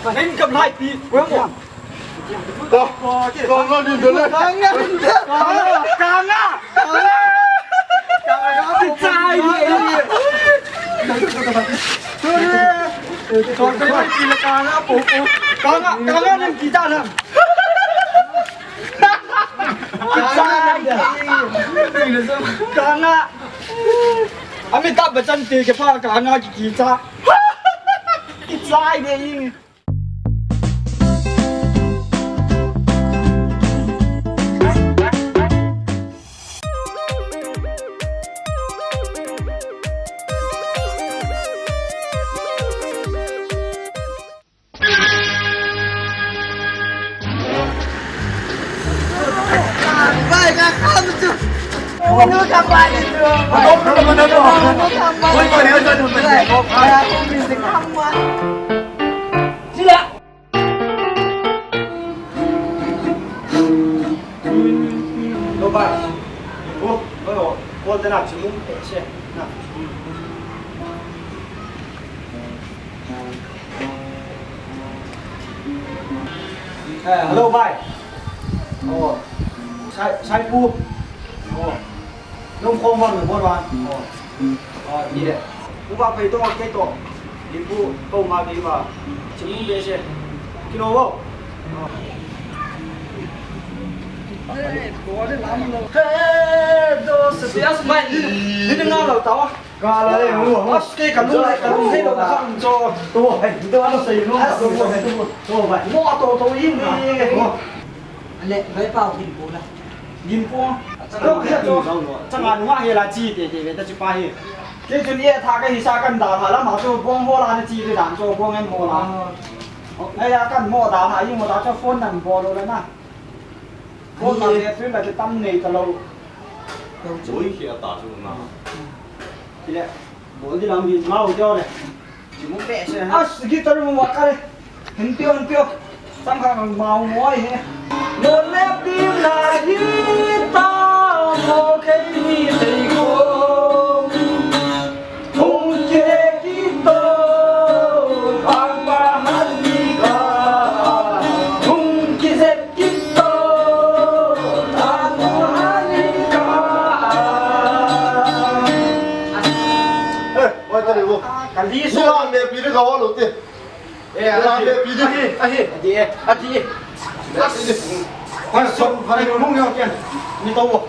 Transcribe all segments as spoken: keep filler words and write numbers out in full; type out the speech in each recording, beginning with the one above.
Nang kam lai pi, ko mo. Ka, ka nga din dole. Ka nga din dole. Ka nga. Ka nga. Ka nga. Ka nga. Ka nga. Ka nga. Ka nga. Kichai. Kanga. Amitabh Bachchan te kipha kanga ki kicha. Kichai de in. Eh, hello, bai. Oh, Sai, Saipu. Oh. Nung khom bang nung bol bang. Oh. Oh, ni le. Uba pai to, ke to. Ni pu ko ma ke ba. Chimung be se. Kilo wo. Oh. Hey, do se. Yes, mai. Ni ni na lo ta wa. Kala le, mo. As ke ka lu le, ka lu le, ka lu cho. To, hey, to ano sa yun, to, to, to, to, bai. Mo to, to, yin ni. Mo. Ale, bai pa, yin po la. Yin po. Changa nunga he la chi te te ve ta chi pa he. Ke chun ye tha ka hi sa kan da ha la ma chu bong ho la na chi te dan chu bong en ho la. Ai ya kan mo da ha yin mo da chu phone nan bo lo la na. Phone nan le tun la ki tam nei ta lo. Oi, khi ata chu na. Ile. Bol di lam di mau jo le. Jimu pe se ha. As guitar mu wa kare. Hin pio, hin pio. Sam kha mau mo ai he. Mo le pi la hi ta mo ke ni te ko. Hung ke ki to. Ang pa han ni ka. Hung ki zet. Eh, wai ta le wo. Kali so. Ni la me pi de ka wo lo te. Eh, ni la me pi de. Ahi, ahi. Adi, adi. Wai so, wai mo nge ken. Ni to wo.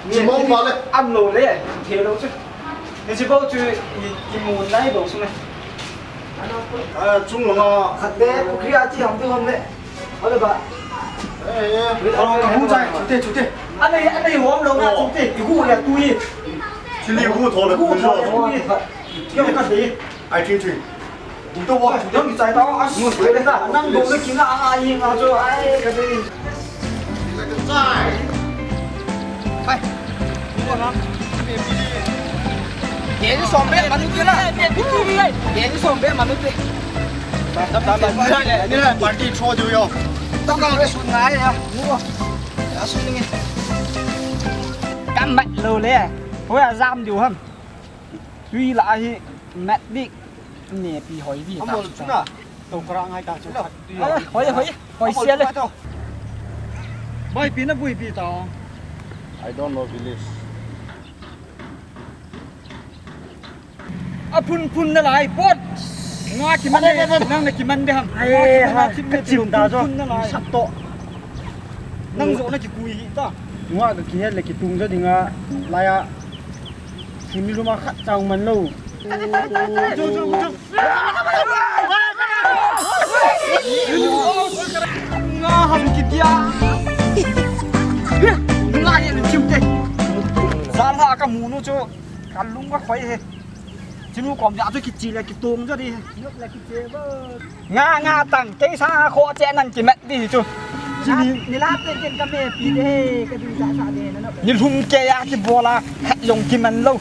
Ni mo ba le. Am lo le. Te lo chu. Ni chi bo chu ni ki mo nai bo su ne. Ah, chung lo ma. Khat be, pukhri a chi hong tu hong le. Ole ba. Eh, eh. Ka hu chai, chute, chute. Anei, anei hom lo na, chute. I hu le tui. Chili hu tho le, hu tho le tui. Yo ka de. Ai, ching, ching. Ding to wa, ding ki chai ta wa. Nang do le ki na, ai, nga cho, ai, ka de. Hai. Keni som be manu te na. Keni som be manu te. Ni la party cho jo yo. To ka ke sun ngai ya. Mu. Ya sun ni. Kam mat lo le. Ho ya jam jo ham. Tui la hi mat dik. Ne pi hoi vi. Amol chu na. To kra ngai ta chu. Hoi, hoi, hoi sia le. Bai pi na bui pi ta. I don't know village. A phun phun na lai pot. Nga ki man de, nang na ki man de ham. Ai, ha, ka chim ta jo. Sap to. Nang jo na ki kui ta. Nga ka ki het le ki tung jo dinga. Lai a. Simi luma khat chang man lo. Nga ham kitia. Nga ye lu chiu te. Jam ha ka mu nu chu. Ka lung ka khoi he. Chinu kom ja chu kichi le kitung jo di. Nga, nga tang, kei sa kho che nan ki mat di chu. Chini. Ni la te ken ka me pi de, ka du sa sa de na. Ni lhum ke ya ki bola, khat jong ki man lo.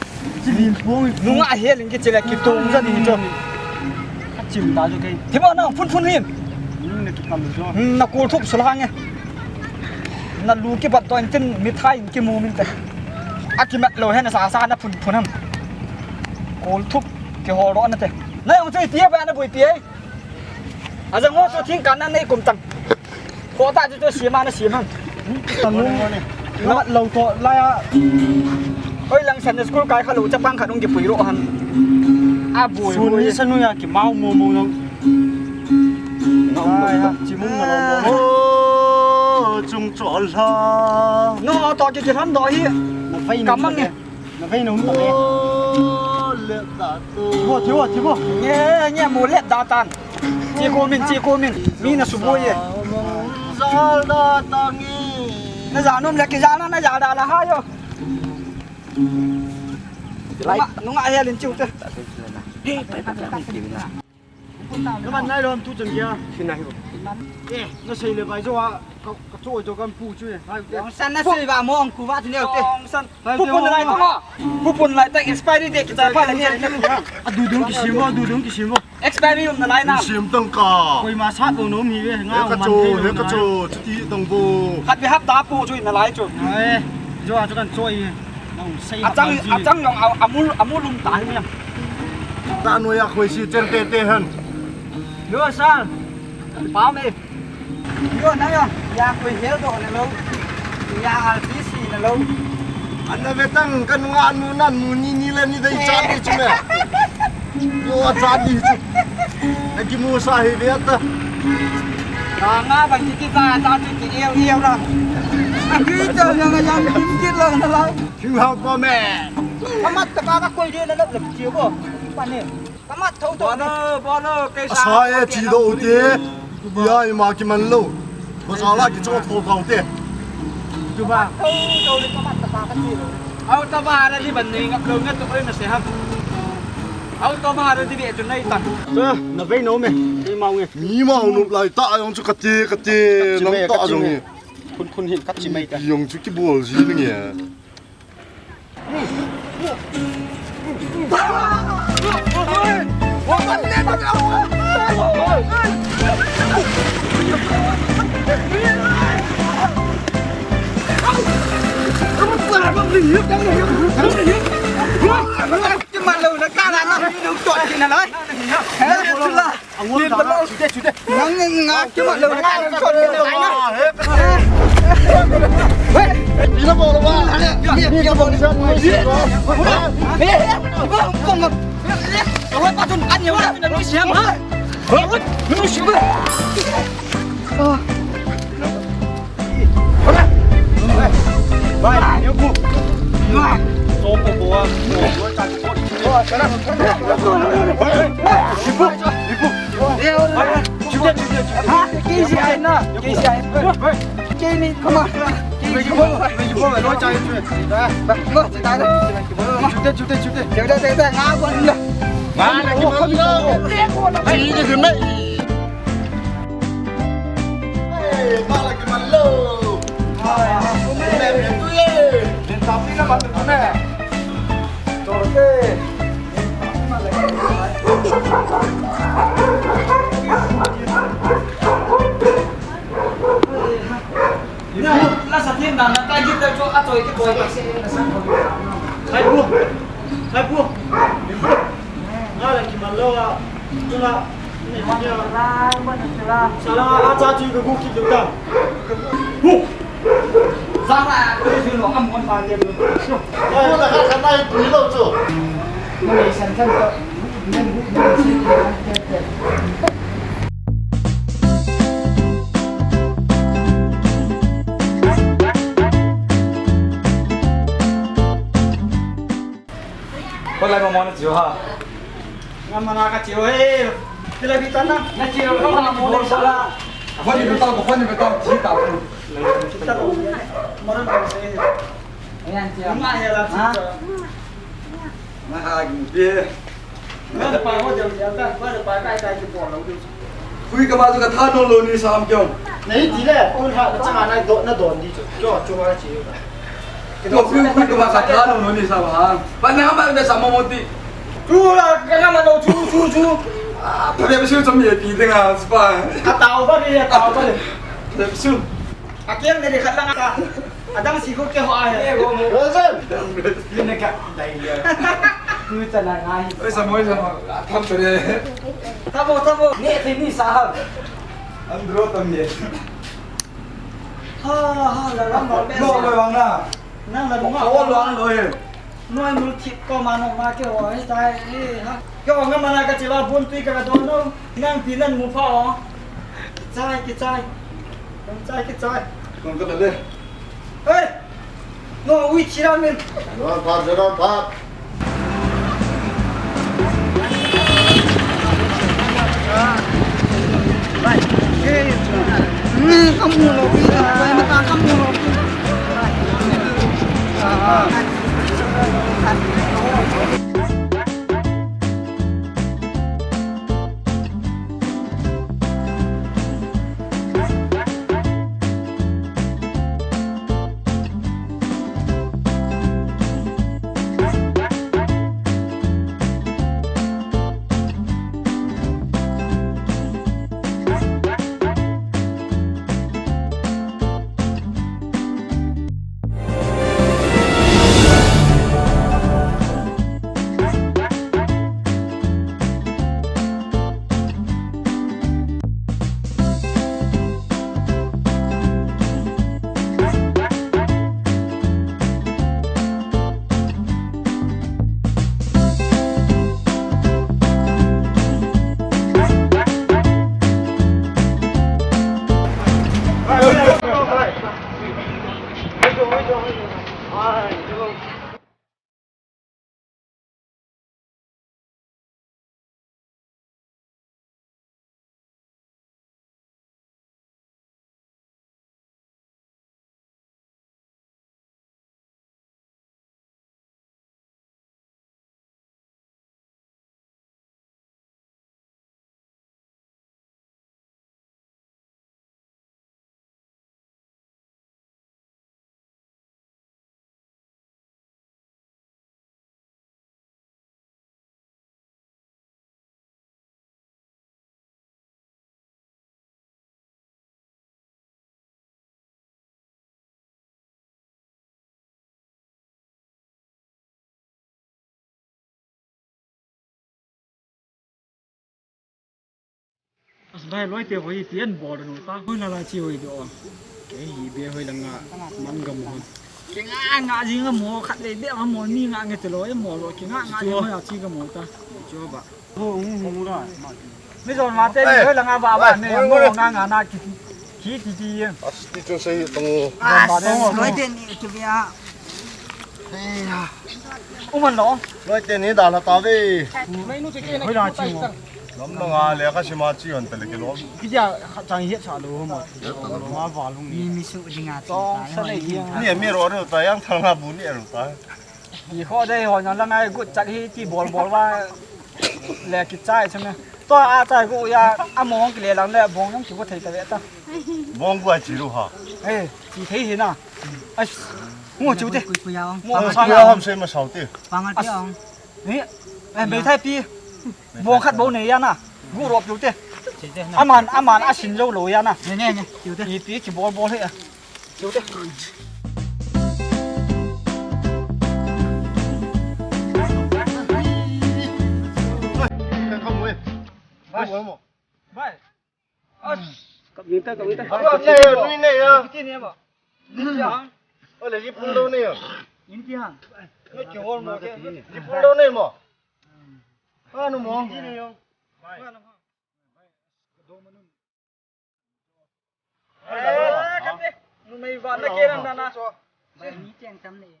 Chini pung. Nunga he ling ki che le kitung jo di chu. Ka chim ta chu kei. Thi mo na phun phun hin. Ni na ki pal jo. Na kul thup su la nge. Na lu ki bat to in tin mi thai in ki mu min te. A ki mat lo he na sa sa na phun phun ham. Kul thup ki hol ro na te. Nai ong chu iti ba na bui pi ai. Ajang ngo chu thing kan na nei kum tang. Ko ta chu chu sim a na sim hang. Tanu. Na lo to la ya. Oi lang Sunday school kai kha lo chapang khat ong kipui ro han. A bui. Sun bui. Ni sanu ya ki mau mo mo nang. Ai ha, chimung na lo mo. Oh, chung chol ha. No to ki ki han do hi. Na fai na. Kamang ni. Na vei na um ta le. Oh, lep da tu. Thibo, thibo, thibo. Nge, nge, mu lep da tan. Chi ko min, chi ko min. Mi na subo ye. Zal da ta nge. Na ja nom le ki ja na, na ja da la ha yo. Nunga, nunga he lin chiu te. Hey, pai, pai, pai, pai, pai. Kaman nai lom tu chan kia. Sinai ho. Eh, na sei le vai jo a, ka, ka cho jo kan pu chu ne. Hai te. Ong san na sei ba mo ong ku ba tu ne te. Ong san. Hai te. Pu pun lai ta. Pu pun lai ta expiry date ki ta pa le ne. A du dung ki sim mo, du dung ki sim mo. Expiry um na lai na. Sim tang ka. Koi ma sat bo nom hi ve. Nga ka man cho, he ka cho, chuti tang bo. Khat ve hap ta pu chu na lai chu. Eh, jo a chu kan cho i. Achang, achang jong a, amu, amu lum ta ni. Ta noi a khoi si chen te te han. Yo sir. Pa me. Yo na yo. Ya khoi hel do na lo. Ya R T C na lo. Ana ve tang ka nunga nu na nu ni ni le ni dei cha ni chu me. Yo cha ni chu. Aki mu sa hi ve ta. Ka nga bang ki ki ta ta chu ki eu eu ra. Ki ta na ya ki ki la na la. Thing hao pa me. Kamat ta ka ka koi de na lap lap chi ko. Pa ne. Kamat thou thou. Bono, bono, kei sa. Asa e chi do u te. Ya i ma ki man lo. Ko sa la ki cho thou thou te. Tu ba. Thou thou ni kamat ta ka ka chi lo. Au ta ba ra di ban ni ngap lo ngat to oi na se ham. Au ta ba ra di be tu nai tan. Sa, na vei no me. Ni mau nge. Ni mau no lai ta jong chu ka te ka te. Nang ta jong nge. Khun khun hin kat chi mai ta. Jong chu ki bol ji nge. Angol da. Chute, chute. Nang nga kima lo na kan chon na lai na. Hey. Ina bol ba. Ina bol sa. Hey. Bol, bol, bol. Awat pa tun an yawa na ni siam ha. Awat ni siam. Sala, a cha chu ka gu kit lou ta. Hu! Sala, a chu lo am mon pa le. Ai, ta ka ka nai pui lou chu. Mo ni san san to. Ko lai mo mo na chiu ha. Ngam na ka chiu he. Kila bi tan na. Na chiu ko na mo le sala. Phone ni betal, phone ni betal, chi ta. Chi ta. Mo na se. Ayan chiu. Ma he la chi ta. Ma ha gi. Ye. Hui kama chu ka tha nom lou ni sam kyo. Nei ti le, ko ha na changa na do, na don di chu. Kyo chu ha chi. Kyo hui, hui kama ka tha nom lou ni sam ha. Pa na ma na sam mo ti. Chu la ka na ma no chu chu chu. Ah, pa le su chom ye ti de nga spa. Ka tao ba ni, ka tao ba ni. Le su. A kiang ne khat lang a. Adang si ko ke ho a he. Rosen. Yin ne ka dai ya. Tui ta na ngai. Oi, sa moi sa moi. A tham pe de. Tamo, tamo. Ne thei ni sa ha. An dro tam ye. Ha, ha, la ram ba be. No, lo wang na. Nang la mo. Ko lo an lo ye. Noi mul thip ko ma no ma ke ho, he tai, he, ha. Ke ho nga ma na ka chila bun tui ka ka don no. Nang pi nan mu pha o. Kichai, kichai. Kichai, kichai. Kon ka le. Hey! No, ui, chira min. Ram phat, ram phat. Bai. Hey. Hmm, kamu lo, bai, mata kamu lo. As bai loi te hoi ti an bol nu ta hoi na la chi hoi do. Ke hi be hoi la nga man ga mo. Ke nga nga ji ga mo khat le be ga mo ni nga nge te lo e mo lo ke nga nga ji mo ya chi ga mo ta. Cho ba. Ho hu hu ra. Mi zon ma te ni hoi la nga ba ba ne mo nga nga na ki ki ti ti. As ti chun sei tong. As loi te ni ki be a. Uman lo. Loi te ni da la ta ve. Hoi la chi mo. Lam na nga le ka sima chi on tele ke lo. Ki ja kha chang hiat sa lo ma. Ma va lung ni. Mi mi su dinga. Tong sa le hi. Ni mi ro ro ta yang thang nga bu ni ro ta. Ki kho dei ho na la ngai gut chat hi ti bol bol va. Le ki chai chame. To a chai gu ya a mong ki le lang le bong yang ki ko thei ta ve ta. Bong gu a chi ru ha. Eh, ki thei hi na. Ai. Ngo chu te. Ngo sa ham sei ma sau te. Pangal te ong. Ni, eh, mei thai pi. Bong khat bo nei ya na. Gu rop chu te. Aman, aman a sin lo lo ya na. Ne, ne, ne, chu te. Pi pi ki bol bol he. Chu te. Bai. As. Kap ni ta, kap ni ta. Nui nei ya, nui nei ya. Kiti ni ma. Ni ya. Ole, ji pun lo nei ya. Inti ha. Ni ki hol mo ke. Ji pun lo nei mo. Anu mo. Ji ni yo. Eh, kate. Numei va na ke ran na na. Ni cheng tam nei.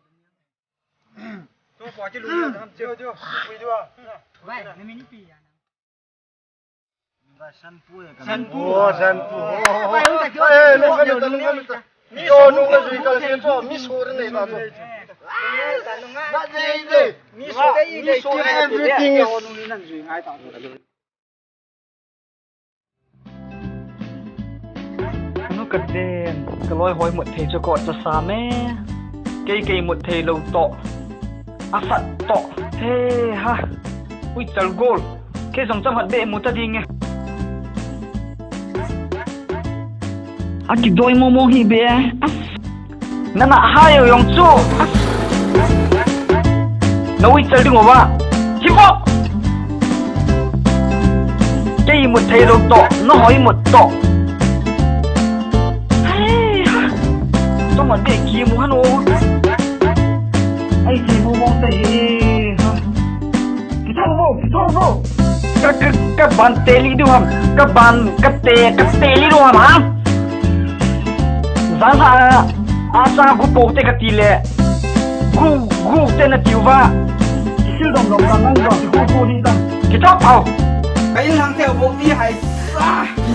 To pa ki lu na ham che. Jo, jo. Ui jo. Bai, na min pi ya na. Sanpu. Oh, Sanpu. Oh, oh, oh. Eh, nung kami ta, nung kami ta. Yo, nung kami ta, nung kami ta. Mi so re nei ta so. Na nei nei. Mi so re nei. Mi so re everything is. Nu ka den, ka loi hoi mut thei chu ko cha sa me. Kei kei mut thei lo to. A sat to. He ha. Ui chal gol. Kei jong cham hat be mu ta ding e. A ki doi mo mo hi be. As. Na na ha yo yong chu. As. Na ui chal ding o ba. Mut thei lou toh, nahoi mut toh. Hei, ha. Tong an be ki mu han o. Ai, ki mu mong te hi, ha. Kithou vo, kithou vo. Ka, ka, ka ban te li du ham. Ka ban, ka te, ka te li du ham, ha. Jan ha, a sa gu po te ka ti le. Gu, gu te na ti uva. Kisil dom dom ta nang dom, gu, gu ni ta. Kithou pau. Ka in lang te vo pi hai. Sa,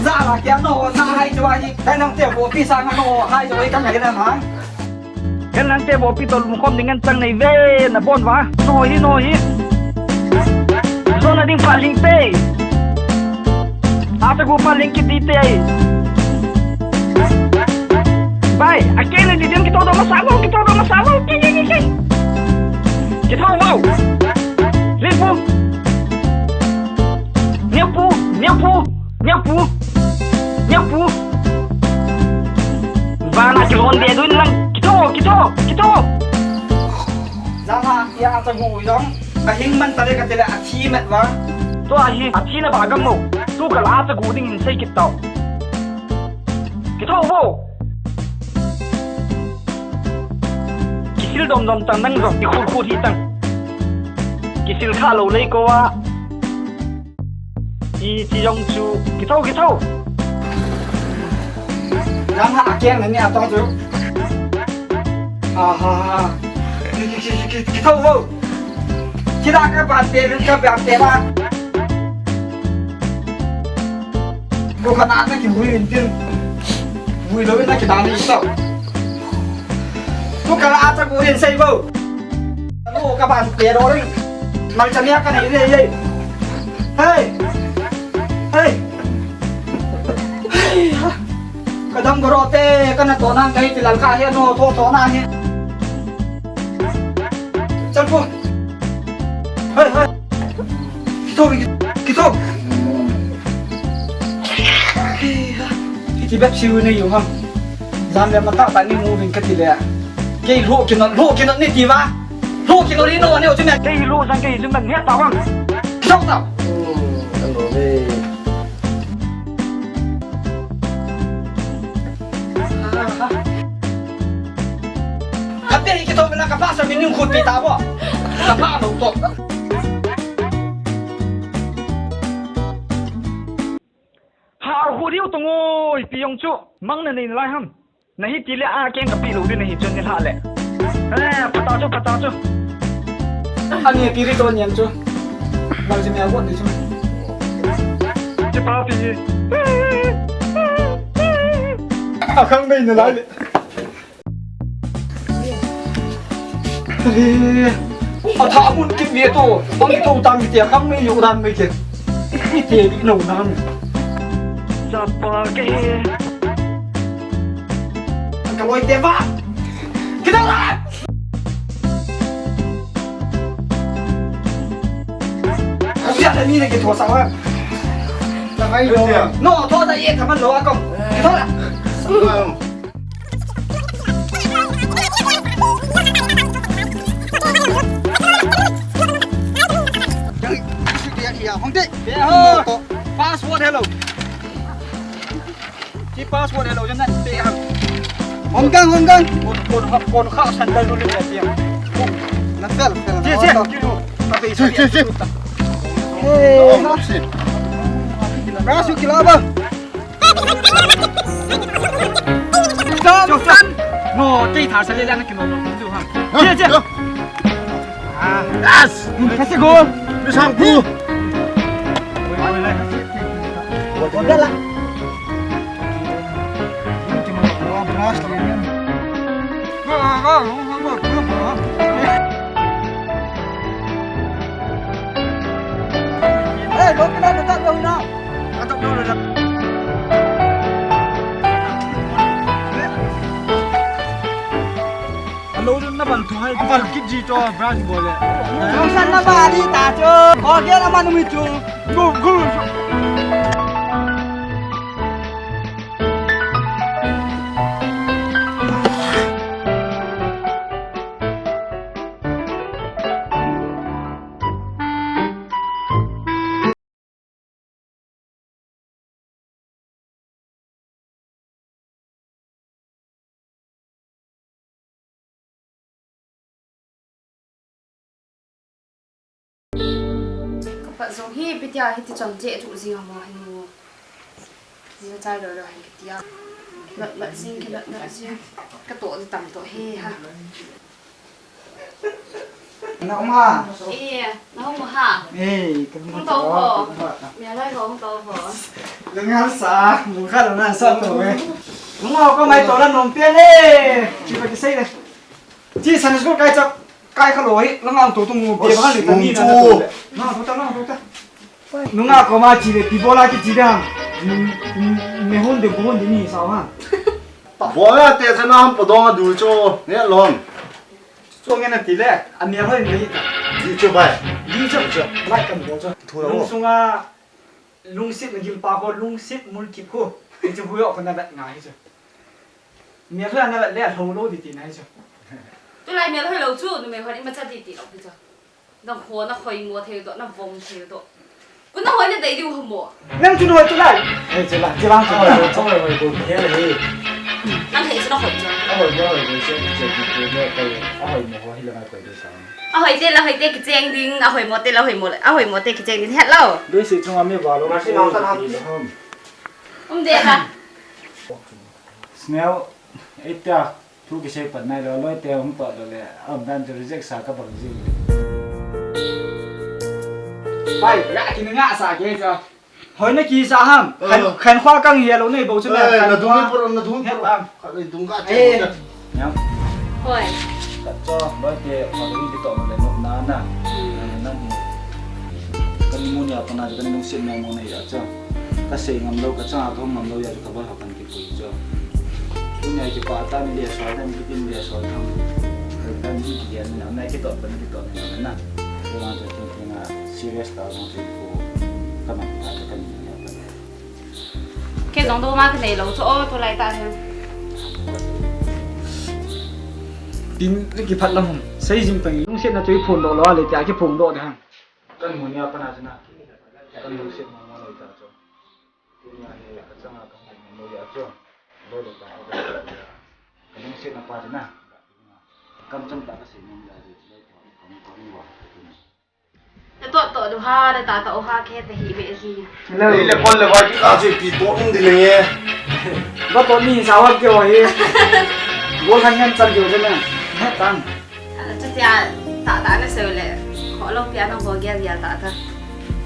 za la kia no, na hai chua hi. Ka in lang te vo pi sa nga no, hai chua hi ka ngai na ha. Kan lang te vo pi tol mu khom ding ngan chang nei ve na bon va. No hi, no hi. Zo na ding pha ling te. A ta gu pha ling ki di te. Bai, a ke le di din kithou do ma sa vo, kithou do ma sa vo. Ki, ki, ki, ki. Kithou vo. Ling pu. Niu pu, niu pu. Niu pu. Niu pu. Vana kilhon de duin lang. Kithou, kithou, kithou. Jang ha, ia a ta gu jong. Ka hing man ta le ka ti le a thi met va. Tua hi, a thi na ba gam mo. Tu ka la ta gu ding in sei kit tau. Kithou vo. Kisil dom dom tang nang jong, kikhul khul hi tang. Kisil kha lou lei ko a. I ti jong chu, kithou, kithou. Jang ha a keng na ni a tong chu. Aha. Ki, ki, ki, ki, kithou vo. Kida ka ban te, ka ban te ba. Ko ka na na ki hui in tin. Hui lou na ki da ni sa. Tu ka la ta gu in sei vo. Alo ka ban te ro ri. Mal chania ka nei le ye. Hey. Hey. Hey. Ka dam garo te ka na to na kai ti lal ka he no to to na he. Chal pu. Hey, hey. Kithou, kithou. Hey, ha. Kiti bep siu nei u ham. Jam le mata ta ni mu vin ka ti le. Kei lho kinot, lho kinot ni ti va. Lho kinot ni no ni o ti me. Kei lho jang kei jung dan he ta vang. Kithou ta. Hmm, hello, hey. Ka pe hi kithou vela ka pa sa min ning khut pi ta bo. Ka pa lo to. Ha hu diu tong oi pi jong chu. Mang na nei lai ham. Na hi ti le a keng ka pi lo di na hi chun ni hla le. Eh, pha ta chu, pha ta chu. Ani pi ri to niam chu. Bang si me a gon ni chu. Chi pa pi. A khang bei na lai le. A tha mun kit ve to, bang to tang te khang mei yo dan mei ke. Mi te di no nan. Chapa ke. Ka loi te va. Kida la. Ka sia da mi ne ke tho sa wa. No, tho da ye thaman lo a ko. Tho la. Password hello. Chi password hello, jom nan te ham. Hong gang, hong gang. Kon, kon, kon kha sandal nu le te. Na fel, fel. Che, che. Che, che, che. Hey, Rasu kilaba. Chok, chok. No, tei thar sa le lang kino no tu ha. Che, che. Ah. Yes. Kasi go. Bisang ku. Wala. Hey, go kena dekat kau na. Alo, na bal thu hai, bal kit ji to, brush bol le. Nang san na bali ta chu. Ko ke na manu mi chu. Go, go. Jong hi, ipi tia hiti chon je chu jing ham hin mo. Jing chai lou lou hin kitia. Lat lat jing, kilat lat jing. Ka toh di tam toh he ha. Na um ha. Eh, na um ha. Eh, ka um Hung to ho. Ka um ha. Mia lai ho hung to ho. Lung ha sa, lung kha lung na sa to eh. Lung ha ko mai to la nom pe le. Chi ba ki sei le. Chi Sunday school kai chak, kai kha lou hi, lang ang to tung mu, be bang le ta ni na to le. Na to ta, na to ta. Nunga koma chi le, pi bola ki chi da. Me hon de, hon de ni sa ha. Bola te sa na ham pa dong a du cho, ne lon. Cho nge na ti le, a me hoi nge ta. Di cho bai. Di cho. Cho. Bai kan bo cho. Thu lo. Lung sunga, lungset na gil pa ko, lungset mul kip ko. Ni chu hu yo ko na bat ngai cho. Mial hoi na le lou lou di ti nai chu. Tulai mial hoi lou chu, numei hon imacha di ti lou hi chu. Na ho na hoi mo thei to, na vom thei to. Ku na hoi na dei diu ho mo. Nang chu na hoi tulai. Ei, chu la, chu la, chu la. Hoi, hoi, hoi, hoi, hoi, hoi. Nang hei chu na hoi chu. A hoi, hoi, hoi, hoi, hoi, hoi, hoi, hoi, a hoi mo ho hi la ngai koi de sa. A hoi te la hoi te kicheng ding, a hoi mo te la hoi mo le, a hoi mo te kicheng ding het lou. Dei si chunga mi va lou. Ma si ma sa na. Um de la. Snail, eita, thu kisei pat nai lou, loi te hung pat lou le, a um dan chu reject sa ka bang ji. Bai, ya ki nga sa ke cha. Hoi na ki sa ham. Khan, khan khwa kang ye lou nei bo chu na. Eh, khan na dung khwa. Ni por, na dung por. Khan dung ka che. Niam. Hoi. Ka cho, loi te, ma ri ti to le no na na. Hmm. Na ni. Kan mu ni a pa na kan lungset mo mo nei a cho. Ka sei ngam lou, ka chang a ka hung ngam lou ya ka ba ha kan ki pui cho. Tunia ki pa ta ni le so ta ni ki tin le so ta. Ka ni ki dia ni na, na ki to pa ni ki to ni na. Ko ma cho tin tin a serious ta mo cho ko. Ka ma ta ka ni ya pa. Kei jong do ma ka nei lou chu o, tulai tah hin. Tin, ni kiphat lam hum. Sei jing pang, lungsetna chu i phondoh lou a le tia kiphondoh ding ham. Kan mu nia pana chu na. Kan lungset mo mo lou ta chu. Tunia hi ka changa ka hum mo lou ya chu. Lou lou ta ka lungsetna pa chu na. Kam chang ta ka sei mo ya chu. Lou ta ka mo wa. Na toh toh du ha, na ta ta o ha ke te hi be ji. Hello. Ei le kon le vai ki ta che pi to um di le nge. Ba to ni sa wa ke wa he. Gol khan ngan chal jo je na. He tan. Ala chu tia ta ta na se le. Kho lo pia na bo ge ya ta ta.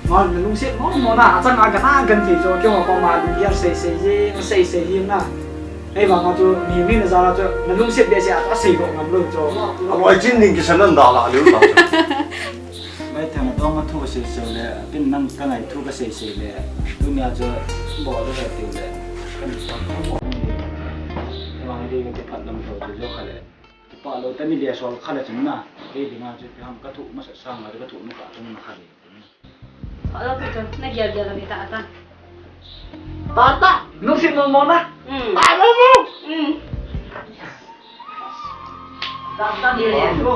Ma na lungset mo mo na, achang a ka na kan ti jo ke wa ko ma du ya sei sei je, sei sei hi na. Ei ba ma chu mi mi na za la chu na lungset be se a sei ko ngam lo jo. A loi chin ding kisan nan da la le ta. Mai thang dong ma thu sei sei le, pin nang ka ngai thu ka sei sei le, tu mia chu bo lo ka tiu le, kan pa ko bo ni. Wang de ka pat lam tho tu jo kha le. Pa lo ta ni le sol kha le chun na. Ei dinga chu pi ham ka thu ma sa sa ma ka thu ma ka thu ma kha le. Ka lo tu chu na gel gel ni ta ta. Ta ta, nu si mo mo na. Mm. Ta mo mo. Mm. Ta ta ni le tu.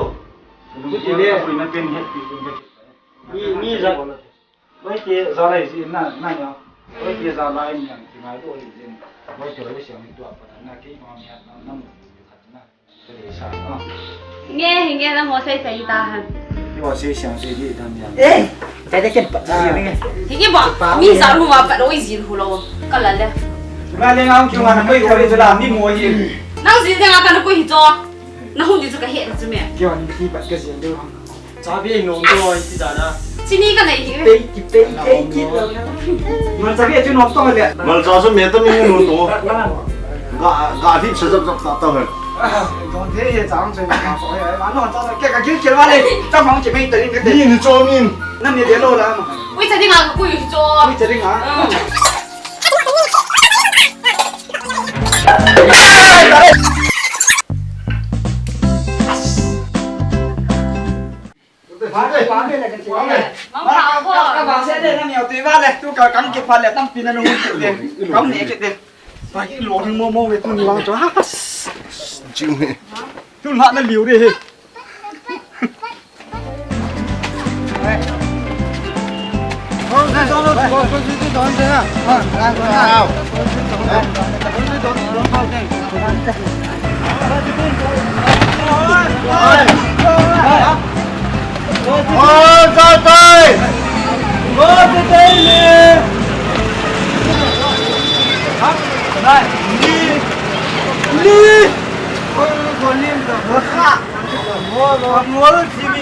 Ni, ni ja. Wai ke ja lai ji na, na ya. Wai ke ja lai ni ang ti ngai do li jin. Wai ke wai siang ni tua pa na ke ma mi na na mu khat na. Ke sa. Nge, nge na mo sai sai ta han. Yo sai siang sai di dan ya. Eh, sai de ken pa sa ni nge. Hi ke ba, mi sa lu ma pa do i jin hu lo. Ka la le. Ba le ngam ki wa na koi ko le la mi mo yi. Nang jin de nga ka na koi hi jo. Na hun di chu ka he na chu me. Ke wa ni ti pa ka jin de. Chabi ei nom to iti dana. Chini ka nei hi. Pei ki pei pei ki lo. Mal chabi chu nom to le. Mal cha so me ta mi nom to. Ga ga thi sa jap jap ta ta he. Don the ye chang che ma so ye. Ma no cha ke ka gil ke wa le. Cha ma che me ta ni ke. Ni ni cho ni. Na ni de lo la ma. Ui cha di nga ka kui cho. Ui cha di nga.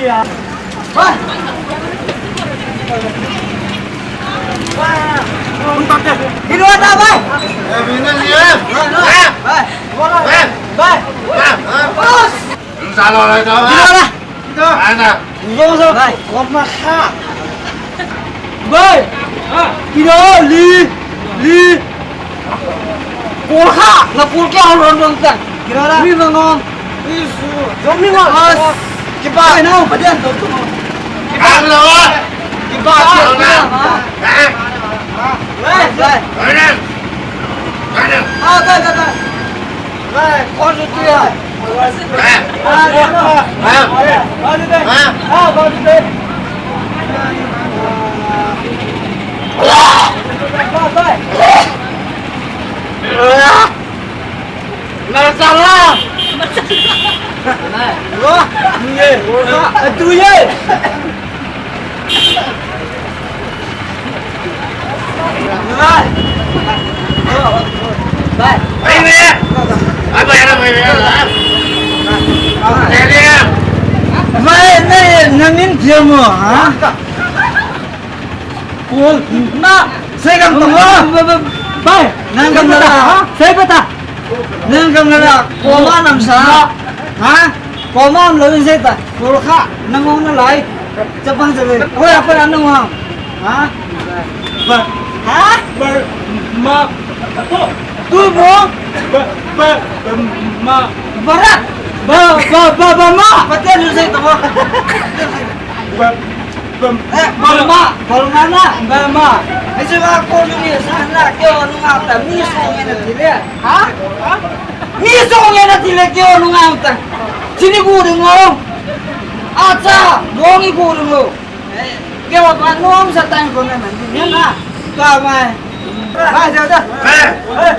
Vai. Vai. Vai. Vai. Vai. Vai. Vai. Vai. Vai. Vai. Vai. Vai. Vai. Vai. Kilo li, li. Kol kha, na kol kya hon hon hon ta. Kilo la. Ni na non. Isu. Jom ni ma. As. Kipa. Ai, na, pa dian to tu. Kipa. Kipa. Kipa. Lai, lai. Ah, bai, bai, bai. Lai, kol tu ya. Nangin dia mo, ha? Kol. Na. Sei gam tong lo. Bai. Nang gam na la. Sei bata. Nang gam na la. Koma nam sa. Ha? Koma nam lo sei ta. Kol kha. Nang ong na lai. Chapang chale. Oi, apa nang ong? Ha? Ba. Ha? Ba. Ma. Tu mo. Ba. Ba. Ba. Ma. Barat. Ba. Ba. Ba. Ba. Ma. Pate lu sei ta mo. Ba. Bam. Eh, Balma, Balma na, Balma. Ese va ko ni sa na ke o nunga ta mi so nge na tile. Ha? Ha? Mi so nge na tile ke o nunga ta. Chini gu de ngo. Acha, mo ngi gu de ngo. Ke wa pa no sa tan ko na na ni na. Ka mai. Ba ja ja. Eh. Eh.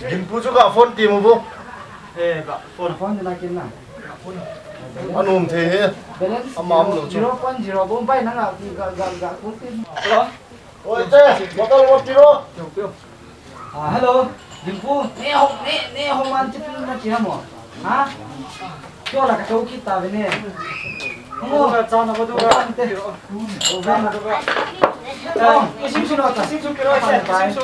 Gimpu chu ka phone ti mo bo. Eh, ka phone. Phone na kin na. Anum the he. Balance. Amam lo chu. Zero point zero bom pai na nga ga ga ga ko ti. Hello. Oi, che, bottle mo tiro. Yo, yo. Ah, hello. Dimpu, ne ho, ne, ne ho man chip na chia mo. Ha? Kyo la ka chau kita ve ne. Mo ka cha na ba du ka. Te. O ve na. Ta, isim suno ta, isim suno ta.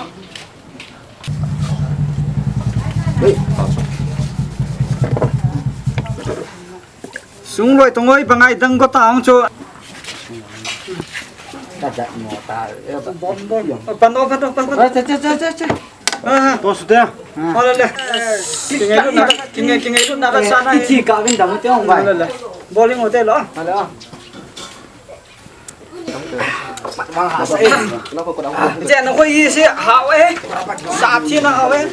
Sung loi tong oi, bangai dang ko ta ang chu. Ka ja no ta. Bom, bom. Pan o, pan o, pan o. Che, che, che, che, che. Ah. To su te. Ala le. Kingai lu na, kingai, kingai lu na ka sana. Ichi ka vin dam te ong bai. Ala le. Bowling hotel lo. Ala. Chen na khoi hi si hao e. Sa thi na hao e.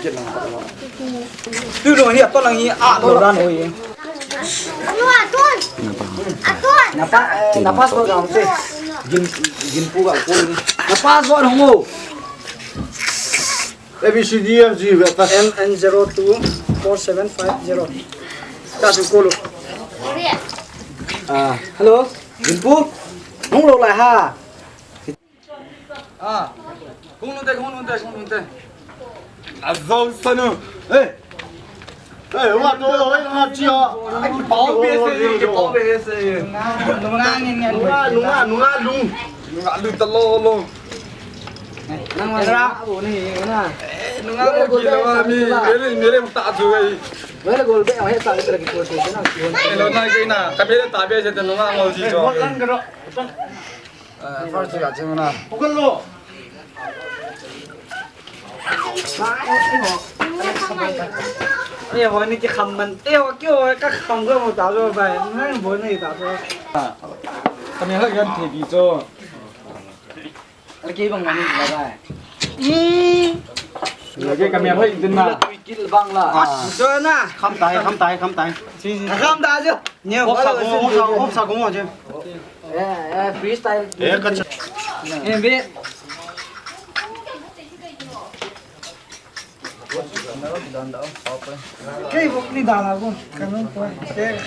Tu lo hi to lang hi a lo dan hoi. Anu, Atun. Atun. Na pa, eh, na password ang te. Gin, gin pu ga ko ni. Na password ho. A B C D F G ve ta. M N zero two four seven five zero. Ka su ko lo. Ah, hello. Gimpu. Hung lo lai ha. Ah. Hung lo te, hung lo te, hung lo te. Azau sanu. Eh. Eh, wa to, wa to, wa chia. Ai, ki pau be se, ki pau be se. Nunga, nunga, nunga, nunga, nunga, nunga, nunga, nunga, nunga, nunga, nunga, Nang nang ra bo ni na. Eh, nunga mo kilo ma mi, mere, mere ta chu ai. Mere gol be, he ta le ki ko se na. Hello, na ke na. Ka mere ta be se te nunga mo ji jo. Lang karo. First ya chimna. Pukul lo. Eh, ho ni ki kham man. Eh, ho ki ho ka kham ga mo ta jo bai. Nang bo ni ta jo. Kami ha yan the bi jo. Lagi bang mani la bai. Hmm. Lagi kami ha din na. Kil bang la. Ah. Jo na. Kham tai, kham tai, kham tai. Kham ta jo. Ni ho sa ko, ho sa ko, ho sa ko mo je. Eh, eh, freestyle. Eh, ka cha. Eh, be. Kei bo ni da la ko. Ka no ko. Eh.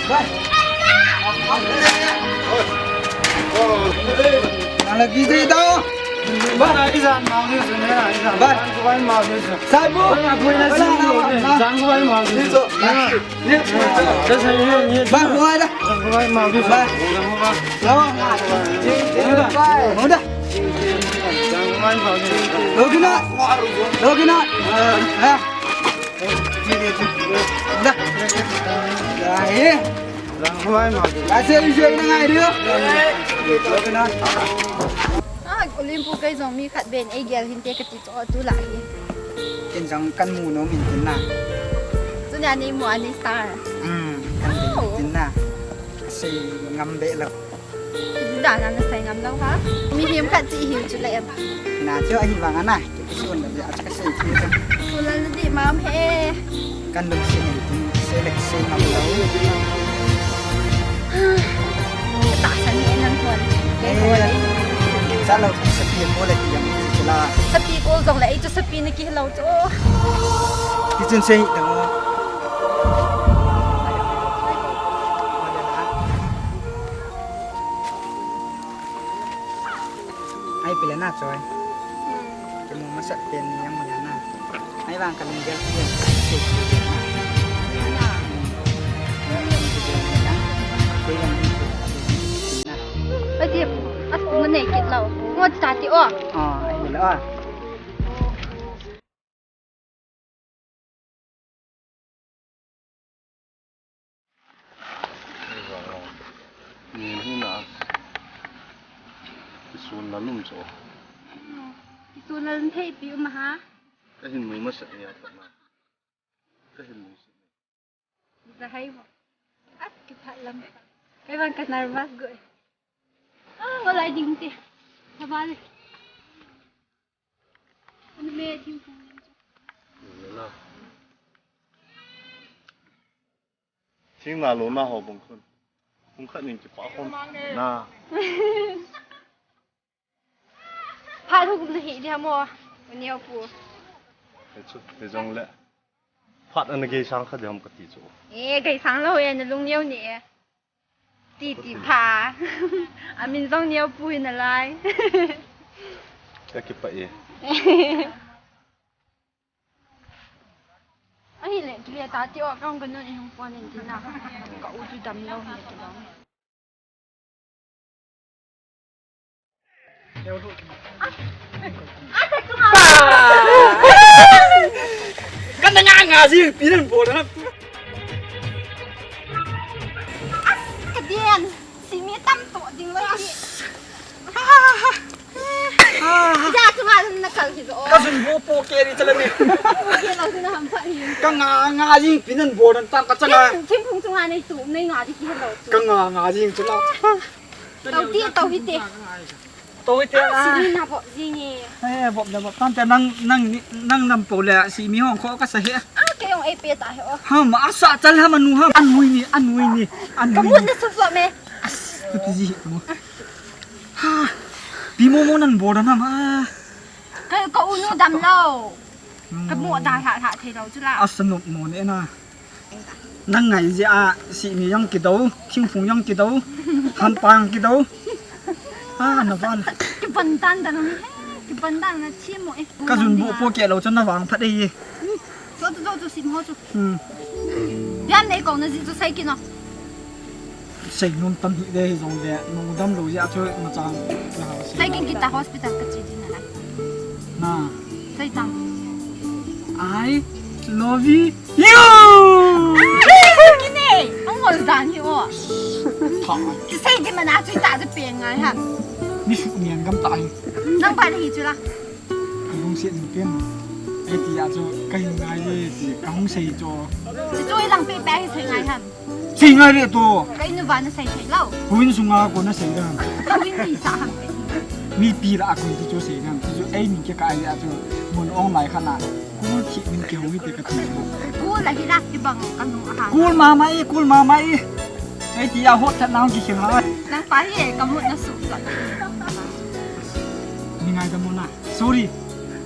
Ba. Ala ki de da. Ba, izan ma ni sun na, izan. Ba. Izan ko ma ni sun. Sabu. Izan ko ma ni sun. Ba, huai da. Ba. Lawa. Huda. Logina. Logina. Ha. Da. Da, eh. Ase, ise, ina ngai dio. Logina. Ah, Olimpo kai jong mi khat ben, ei gel hin te ka ti cho tu la hi. Ken jong kan mu nom in tin na. Tunia nei mu a nei star. Hmm, kan mu nom in tin na. Sei ngam be lo. Iti dan a na sei ngam lo ha. Mihem khat chi hiu chu le em. Na chu ahi vang a na. Kisun le a chu ka sei chu. Sun le di mam he. Kan lungset in tin sei le sei ngam lo. Tahsan hi nang hon. Kei hon. Sa lo sapi ko le ti yang ti la. Sapi ko jong le ei chu sapi na ki lo chu. Ti chun sei dang. Ai pila na choi. Ke mo masa pen ni yang mo na. Ai vang ka lung gel. Ai ti, as ko mo nei kit lo. Ngo ta ti o. Ah, ai lo. Ni, ni na. Kisun la lum cho. Kisun la lum thei pi um ha. Ka hin mui masa ni a na. Ka hin mui. Za hai mo. At kiphat lam. Kei vang ka nervous go. Ah, wala ding ti. Sabal. Ano me thim ko. Wala. Thing na lo na ho bang khun. Hung khat ning kipa khun. Na. Phat hung le hi dia mo. Neo pu. He chu, he jong le. Phat ana gei sang kha diam ka ti chu. Eh, gei sang lo ya na lung neo ni e. Ti ti pha. Amin jong neo pu hi na lai. Ka kipa e. Ahi le, tu le ta ti o kong ka non e hung pon in ti na. Ka u tu dam lo hi ti lo. Kan na nga nga jing pi nan bol na. As, ka dian. Si mi tam to ding lo hi. Ja, tu ma na kal hi do. Ka jun bo po ke ri chala ni. Ke lo na ham pha hi. Ka nga nga jing pi nan bol nan tam ka changa. Thim phung chunga nei tu nei nga di ki lo. Ka nga nga jing chala. Tau ti, tau hi te. Tau hi te. Ah, si ni na bo ji ni. Eh, bo le bo. Tan te nang, nang ni, nang nam po le si mi hong kho ka sa he. Ah, ke yong ei pe ta he o. Ha, ma sa chal ha manu ha. Anui ni, anui ni, anui ni. Ka mun na su fo me. As, tu ti ji mo. Ha. Pi mo mo nan bo dan ha ma. Ka, ka u nu dam lo. Ka mo da ha ha thei lo chu la. As no mo ne na. Nang ngai jeh a, si mi jong kido, thingphung jong kido, hanpa jong kido. Ah, na van. Kipan tan dan ni, kipan tan na chi mo e. Ka jun bo po ke lo chan na vang phat e. Cho cho cho si mo cho. Hmm. Bian nei kong na ji cho sai ki no. Sei nom tam hi de hi jong de, no dam lo ya chu na chang. Sai ki kita hospital ka chi di na lai. Na. Sai tang. I love you. Kine, ang Ol dan hi o. Tha. Kisei di mana chu ta chu pen ngai ha. Ni su nian gam ta hi. Nang pa hi chu la. Ka lungset ni pen. Ei ti a chu ka hin ngai e ti ka hung sei chu. Chu chu lang pe pe hi sei ngai ha. Sei ngai le tu. Ka inu va na sei thei lou. Huin sunga ko na sei dan. Ka huin ni sa ham pe. Mi pi la a kun ti chu sei dan. Chu ei ni ke ka ai a chu. Mun ong lai kha na. Kul thip min kihong hite kati. Kul ahi la, hibang kanu ahi. Kul mama e, kul mama e. Ei ti a hot chat nang kikhel ha. Nang pa hi e, kamut na su sa. Ni ngai da mo na. Sorry.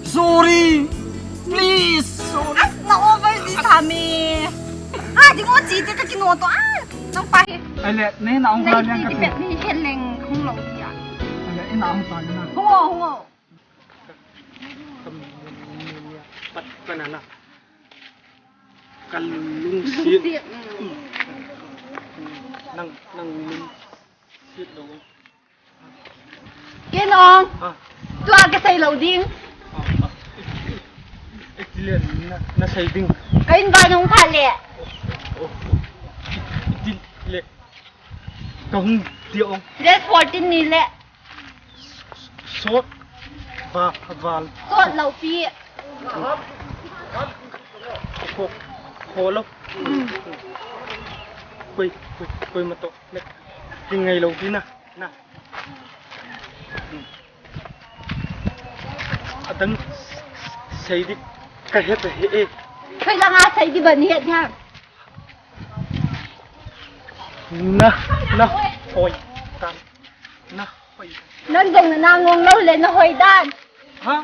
Sorry. Please. Sorry. As na over this ha me. Ah, di mo chi te ka kino to. Ah, nang pa hi. Ai le, ne na ong pa liang ka ti. Ni heleng hung lo ya. Ai le, ina ong pa na. Ho, ho. Pat ka na na. Ka lungset. Lungset, mm. Nang, nang lungset lou. Ken ong. Ha? Tua ka sei lou ding. Ha, ha. Itile na, na sei ding. Ka in ba nung pha le. Oh, oh. Itile. Ka hung ti ong. Date fourteen ni le. Sot va, val. Sot lou pi. Kho, kho lou. Koi, koi, koi mato. Kingai lou pi na, na. Adang sei di ka het he e. Koi langa sei di ban het ha. Na, na, hoi. Tan. Na hoi. Nang dong na nangong lou le na hoi dan. Ha?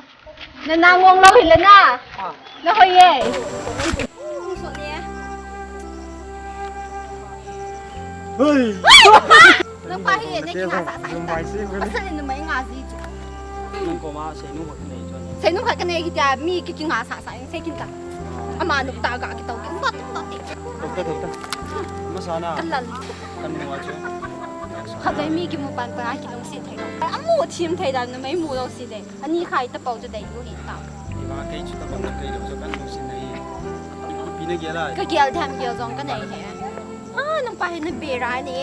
Na nangong lou hi le na. Ha. Na hoi e. Hoi. Nang pa hi e, na kinga sa sa. Pasal ni mai nga ji chu. Nang ko ma sei nu ko nei chu. Sei nu ka nei ki ta mi ki kinga sa sa sei kin ta. Ama nu ta ga ki tau ki. Tot tot. Tot tot. Ma sa na. Kalal. Kan mu a chu. Khatvei mi kimu pan pan a kilungset thei lou. Amu thim thei dan numei mu lou si de. Ani khai tapou chu dei u hi ta. Iva kei chu tapou na kei lou chu kan lungset na hi. Pi na gel a. Ka gel tham gel jong ka nei he. Ah, nang pa hi na bera ni.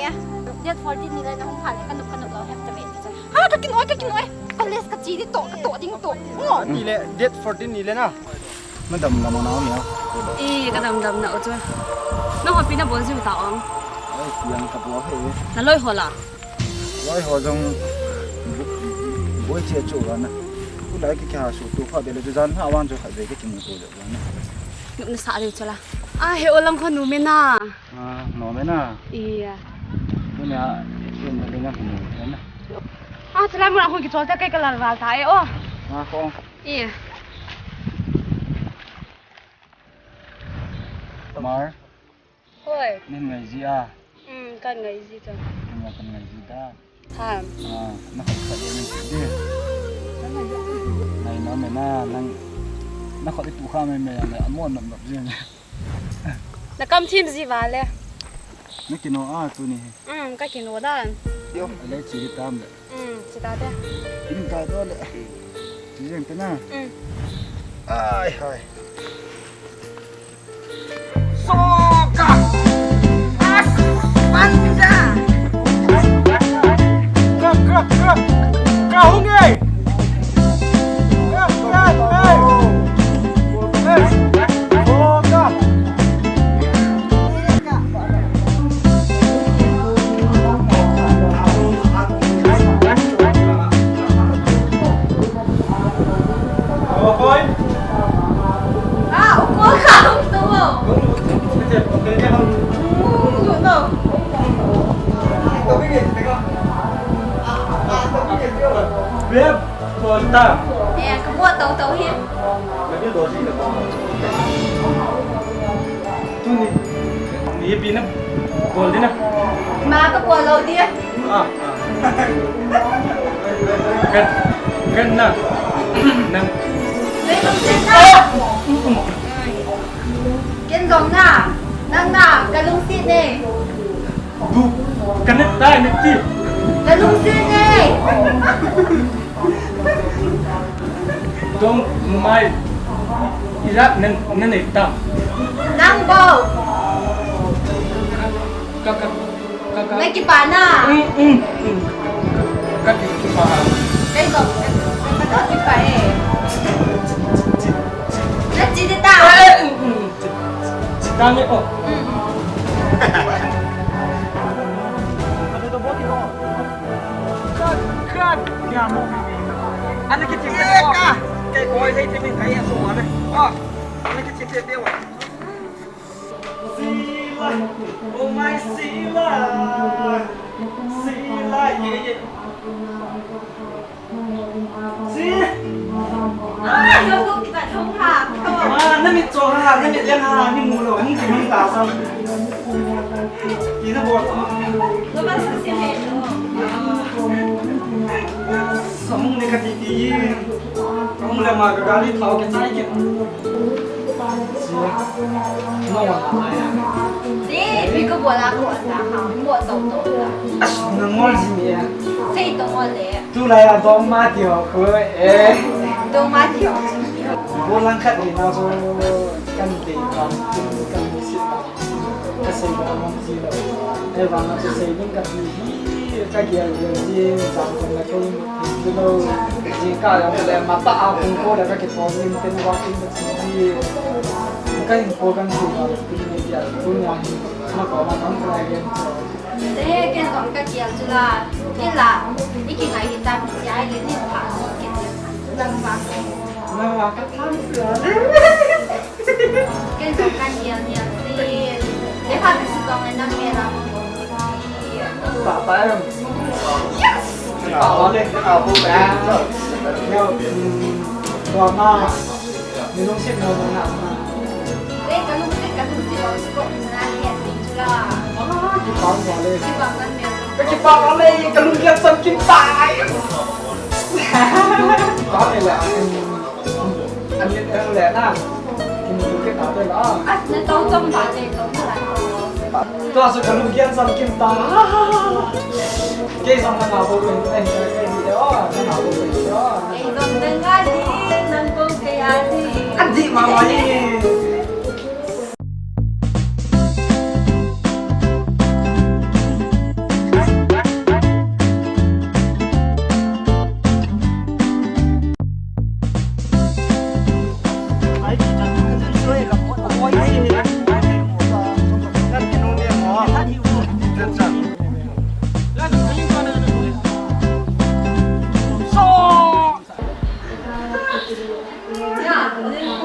Date fourteen ni le na hung pha le ka nup ka nup lou hem ta ve. Ah, ka kinoi ka kinoi. College ka chi di to ka to ding to. Ngo. Ni le date fourteen ni le na. Na dam lam na nia. I ka dam dam na o chu. Na hopi na bol jiu ta ong. Ai, piang ka bol he. Na loi ho la. Loi ho jong boi che chu la na. Ku lai ki kha su tu kha de le jan ha wan chu kha de ki mu tu le na. Nup na sa le chu la. A he o lang kho nu me na. A, no me na. Iya. Ku na, ku na le na ku na. A chu la mu la hung ki chol ta kai ka lal val ta e o. A ko. Iya. Mar. Hoi. Nin ngai ji a. Um, kan ngai ji ta. Nin ngai kan ngai ji ta. Ha. A, na khot khat le ni di. Ngai na me na nang. Na khot i tu kha me me na amo nop nop ji. Na kam thim ji va le. Na kino a tu ni. Um, ka kino dan. Yo, le chi tam le. Um, chi ta te. In ta do le. Chi jeng te na. Um. Ai, hai. Soka. As, panja. Ka, ka, ka. Ka hung e. Ka, ka, ka. Soka. Beb, kol ta. Eh, ka bol tau tau hi. Tuni, ni pi na bol di na. Ma ka bol lou di. Ah, ah. Kan, kan na. Nang. Nei tum sen na. Ken jong na. Nang na, ka lungset ne. Du, ka net ta net ti. Ka lungset ne. Dong mai. Ijat nen, nen nei ta. Nang bou. Ka, ka, ka, ka. Nakipah na. Mm, mm, mm. Ka, ka, kipah. Kei jong, ka, ka, ka kipah e. Nache ding ta. Eh, mm, mm. Che, che, che, dang e, oh. Mm, mm. Cut, cut. Ya, mo. Ana kiche, eh, ka. Kei koi sei te min kai ya so wa le. Ah. Ana kiche te be wa. Sheila, oh my Sheila, Sheila, yeah, yeah. Sheila. Ah, yo, kita thong ha. Ah, na mit cho ha, na mit liang ha, ni mu lo, ni ki mang ta sa. Ki na bo. Lo ba sa se le lo. Sa mung ne ka ti ti. Kong le ma ka gari thao ke chai ke. Sia. No wa na ya. De, pi ko bola ko ata ha, mo to to la. As, na ngol ji ya. Sei to ngol le. Tu la ya dong ma ti ho ko e. Dong ma ti ho. Bo lang khat ni na so kan te kan kan si. Ka sei ba mong ji lo. Ei vang a chu sei ding ka ti hi, ka gel gel ji, jam kon la kei ji lo. Ji ka ya le ma pa a kong ko le ka ki thon lim ten wa kin ka chi ji. Ka hin ko kan ji ba tin ni ya, tu nya hi. Ma ko ma kan ka ya. Te ken kon ka gel chu la. Ken la. I ki ngai hi ta mi ya le ni pha ki. Lang ba. Lang ba ka tham su. Ken jong kan nial nial si. Ken pha ka si tong le nang me la. Pa pa em. Yes. Pa pa le. Ka bu ka. Yo, mm, tua ma. Ni lungset mo mo na ma. Ken ka lungset, ka lungset lo si ko na ni a si chu la. Ah, kipah mo le. Kipah kan me. Ka kipah mo le, ka lungset san kin tai. Pa le la. Ani, ani le na. Kin bu ke ta te la. Ah, na tong tong ta te tong ta. Tua su ka lungset san kin ta. Kei jong na ngah bou pen, eh, kei ni de o, na ngah bou pen de o. Kei jong na ngah ding, nang bou kei a ding. Adih mama ni.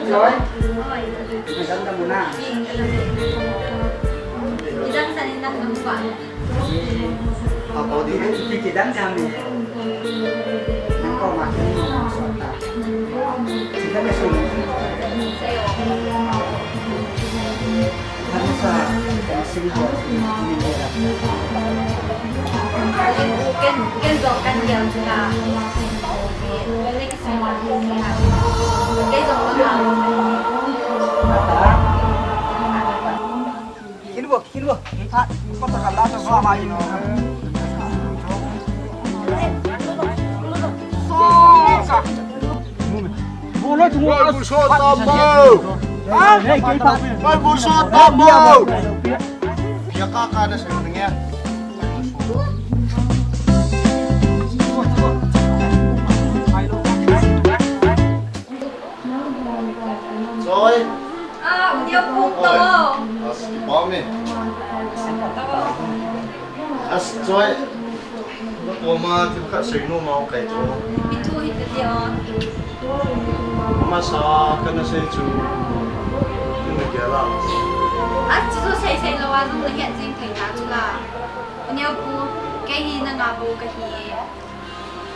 Joy. Oi. Maganda mo na. Idang sa nindang ang pa. Apo, di na ipikidang kami. Nako, makin mo sa ta. Sila na sila. Ano sa, sa sila, hindi na. Ken, ken do, ken yang na. Ken do, ken yang. Kin bo, kin bo. Ha, ko ta kala ta ba ma yin. So ka. Oi, bu so ta mo. Ha? Oi, bu so ta mo. Ya ka ka na sa nge. Joy. Ah, u neo pu to. Oi. As, kipah me. As, Joy. Na koma thil khat sei nom a um kei chu. Ipi thu hita ti o. Masa kana sei chu. Ina gel a. As, chu sei sei lou a, nung na het jing thei ta chu la. U neo pu, kei hi na ngah bou ka hi e.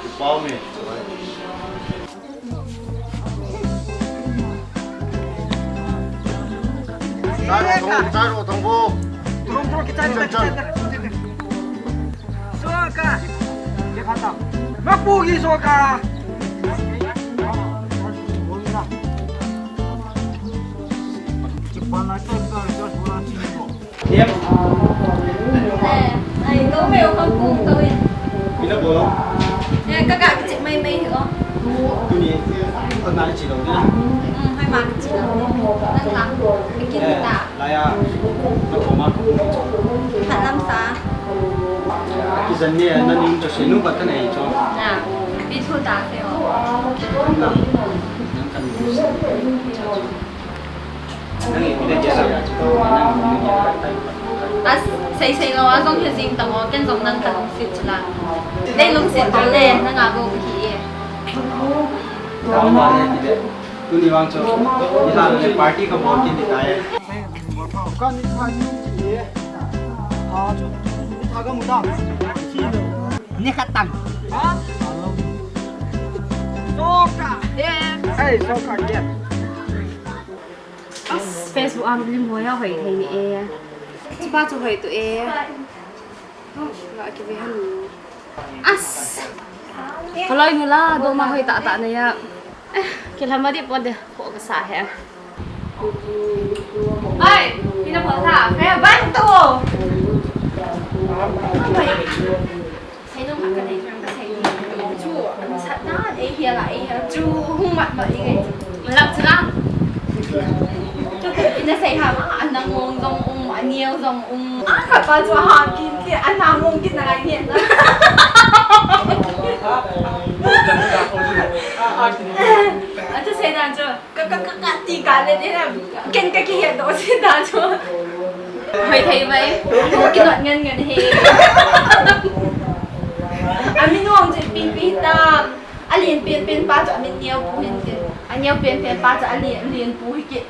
Kipah me. Chai ro thong, chai ro thong bu. Thong thong kichai ta, kichai ta. Soka. Ye khata. Ma pu gi soka. Chipana ta ta ta bola chi ko. Yep. Eh, ai, ko me o ka pu ko in. Ina bolo. Eh, ka ga kichi mai mai hi o. Tuni, ka na chi lo na. Hmm, hai ma kichi lo. Nang ha. Kin ta. Laya, na ko ma ko. Phatlam sa. Kijan ni na ning to se nu pa ta nei cho. Na. Pi thu ta se o. Na. Nang kan ni. Nang ni de je sa ya cho. Nang ni de. As, sei sei lo a jong he jing ta mo, ken jong nang kan sit chula. Dei lungsit to le, nang a go ki e. Tuni vang chu, iha le party ka bol kit tai. Ka ni kha ni ti e. Ha chu, ni tha ka mu ta. Ni kha tang. Ha? Soka. Eh. Hey, soka ke. As, Facebook am lim hoya hoi thei ni e. Chupa chu hoi tu e. La ki ve han. As. Kaloi nu la, doma hoi ta ta na ya. Ke lama di pon de, ko ka sa he. Ai, ina pon ta, he ban to. Sai nung ka nei ka sai ni. Chu, an sat na, ei hia la, ei hia. Chu, hung mat mat i ngai. Lap chu la. Ina sei ha ma, anang mong jong um, aniau jong um. A khat pa chu ha kin ki, anang mong kin na lai ni na. A chu sei na chu, ka, ka, ka, ka, ti ka le de na, ken ka ki hia do sei na chu. Hoi thei mai, ki not ngan ngan he. Amin nong chu pin pin ta. A lien pen pen pa chu a min neo pu hin tin. A neo pen pen pa chu a lien, lien pu hi kit.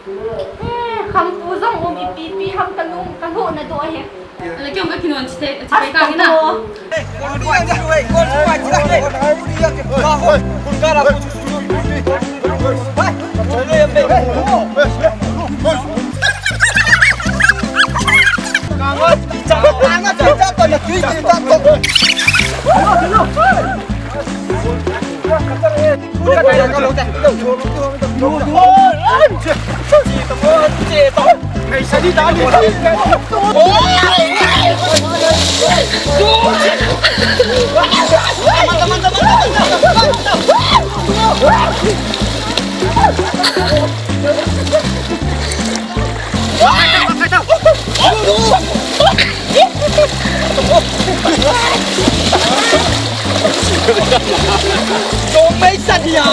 Eh, kham pu jong um ipi pi ham ka nung, ka hnu na do he. Ala kiong ka kinon chite, chite ka kina. Jong mei san hia.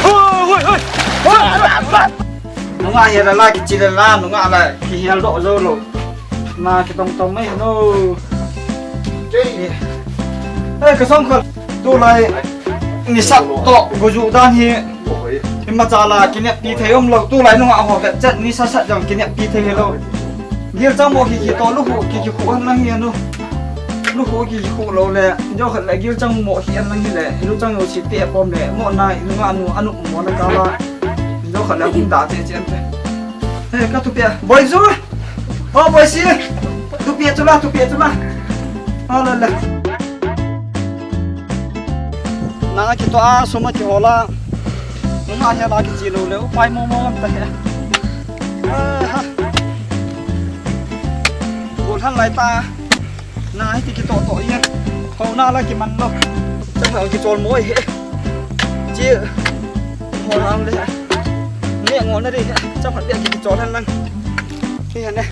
Hoi, hoi, hoi. Nunga hi la la kichi la la, nunga la kihel doh jou lou. Na kitong tong mei no. Eh, ka song khol. Tulai nisa toh go ju dan hi. Imacha la kineppi thei umlou, tulai nunga ho vet chet nisa sat jong kineppi thei lou. Gilchang mo hi hi toh lukhu ki ki khu an lang hi anu. Lukhu ki ki khu lou le, jo khat le gilchang mo hi an lang hi le, luchang yo si te pom le, mo na nunga nu anu mo na ka la. Jo khat le hung da che che an te. He, ka thupi a. Boi chu. O, boi si. Thupi a chu la, thupi a chu la. A la la. Na kitoh a, sum a kihol a. Nunga hi la kichi lou le, upai mo mo ta he. A, ha. Gol han lai ta. Na hi ti kitoh toh ye. Ko na la kiman lou. Chang ha kichol mo he. Chi. Mo lang le. Ne ngo na ri. Chang ha kichol han lang. Hi han ne.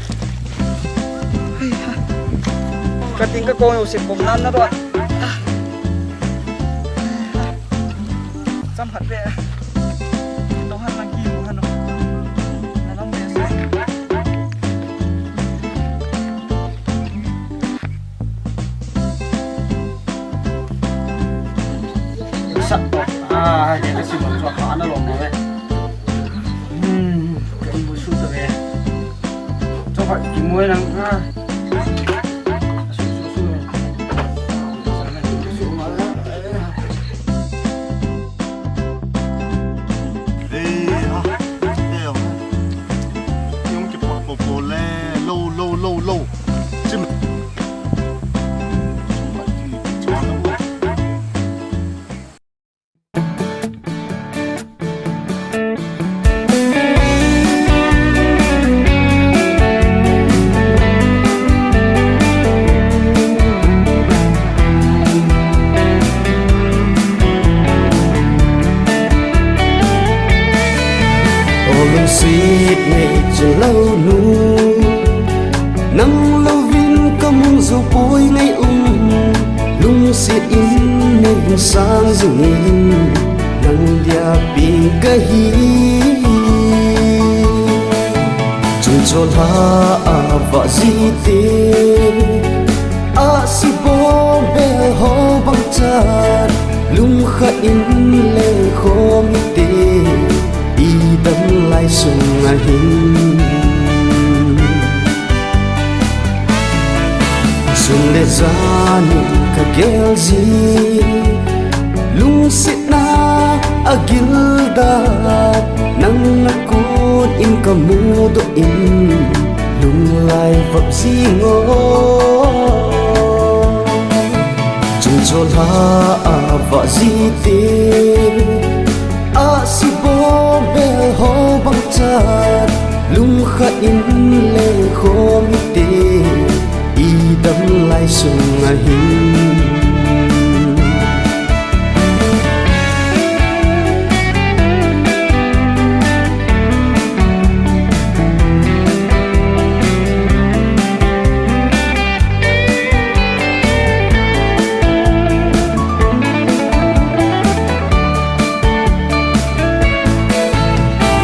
Ka ting ka ko yo se pom nan na ro. Cham khat ve. Tong han lang ki mu han o. Na lam ve se. Sat to. Ah, hai ke ka si mo cho kha na lo mo ve. Hmm, ka bu su to ve. Cho kha ki mo nang ha. Lungsit nei chalou nu. Nang louvin ka mun jou poi ngai um, lungset in nei lungsang jing in, nang dia peng ka hi. Chungchol ha a vah jite, ahsi bom bel ho bang chan, lungkhat in leng khom hite, i dam lai sung a hin. Sun le jan in ka gel ji, lungsetna a gil dan, nang a kon in ka mudoh in, lunglai vap jing o. Chungchol ha a vah jite, ahsi bom bel ho bang chan, lungkhat in leng khom hite, i dam lai sung a hin.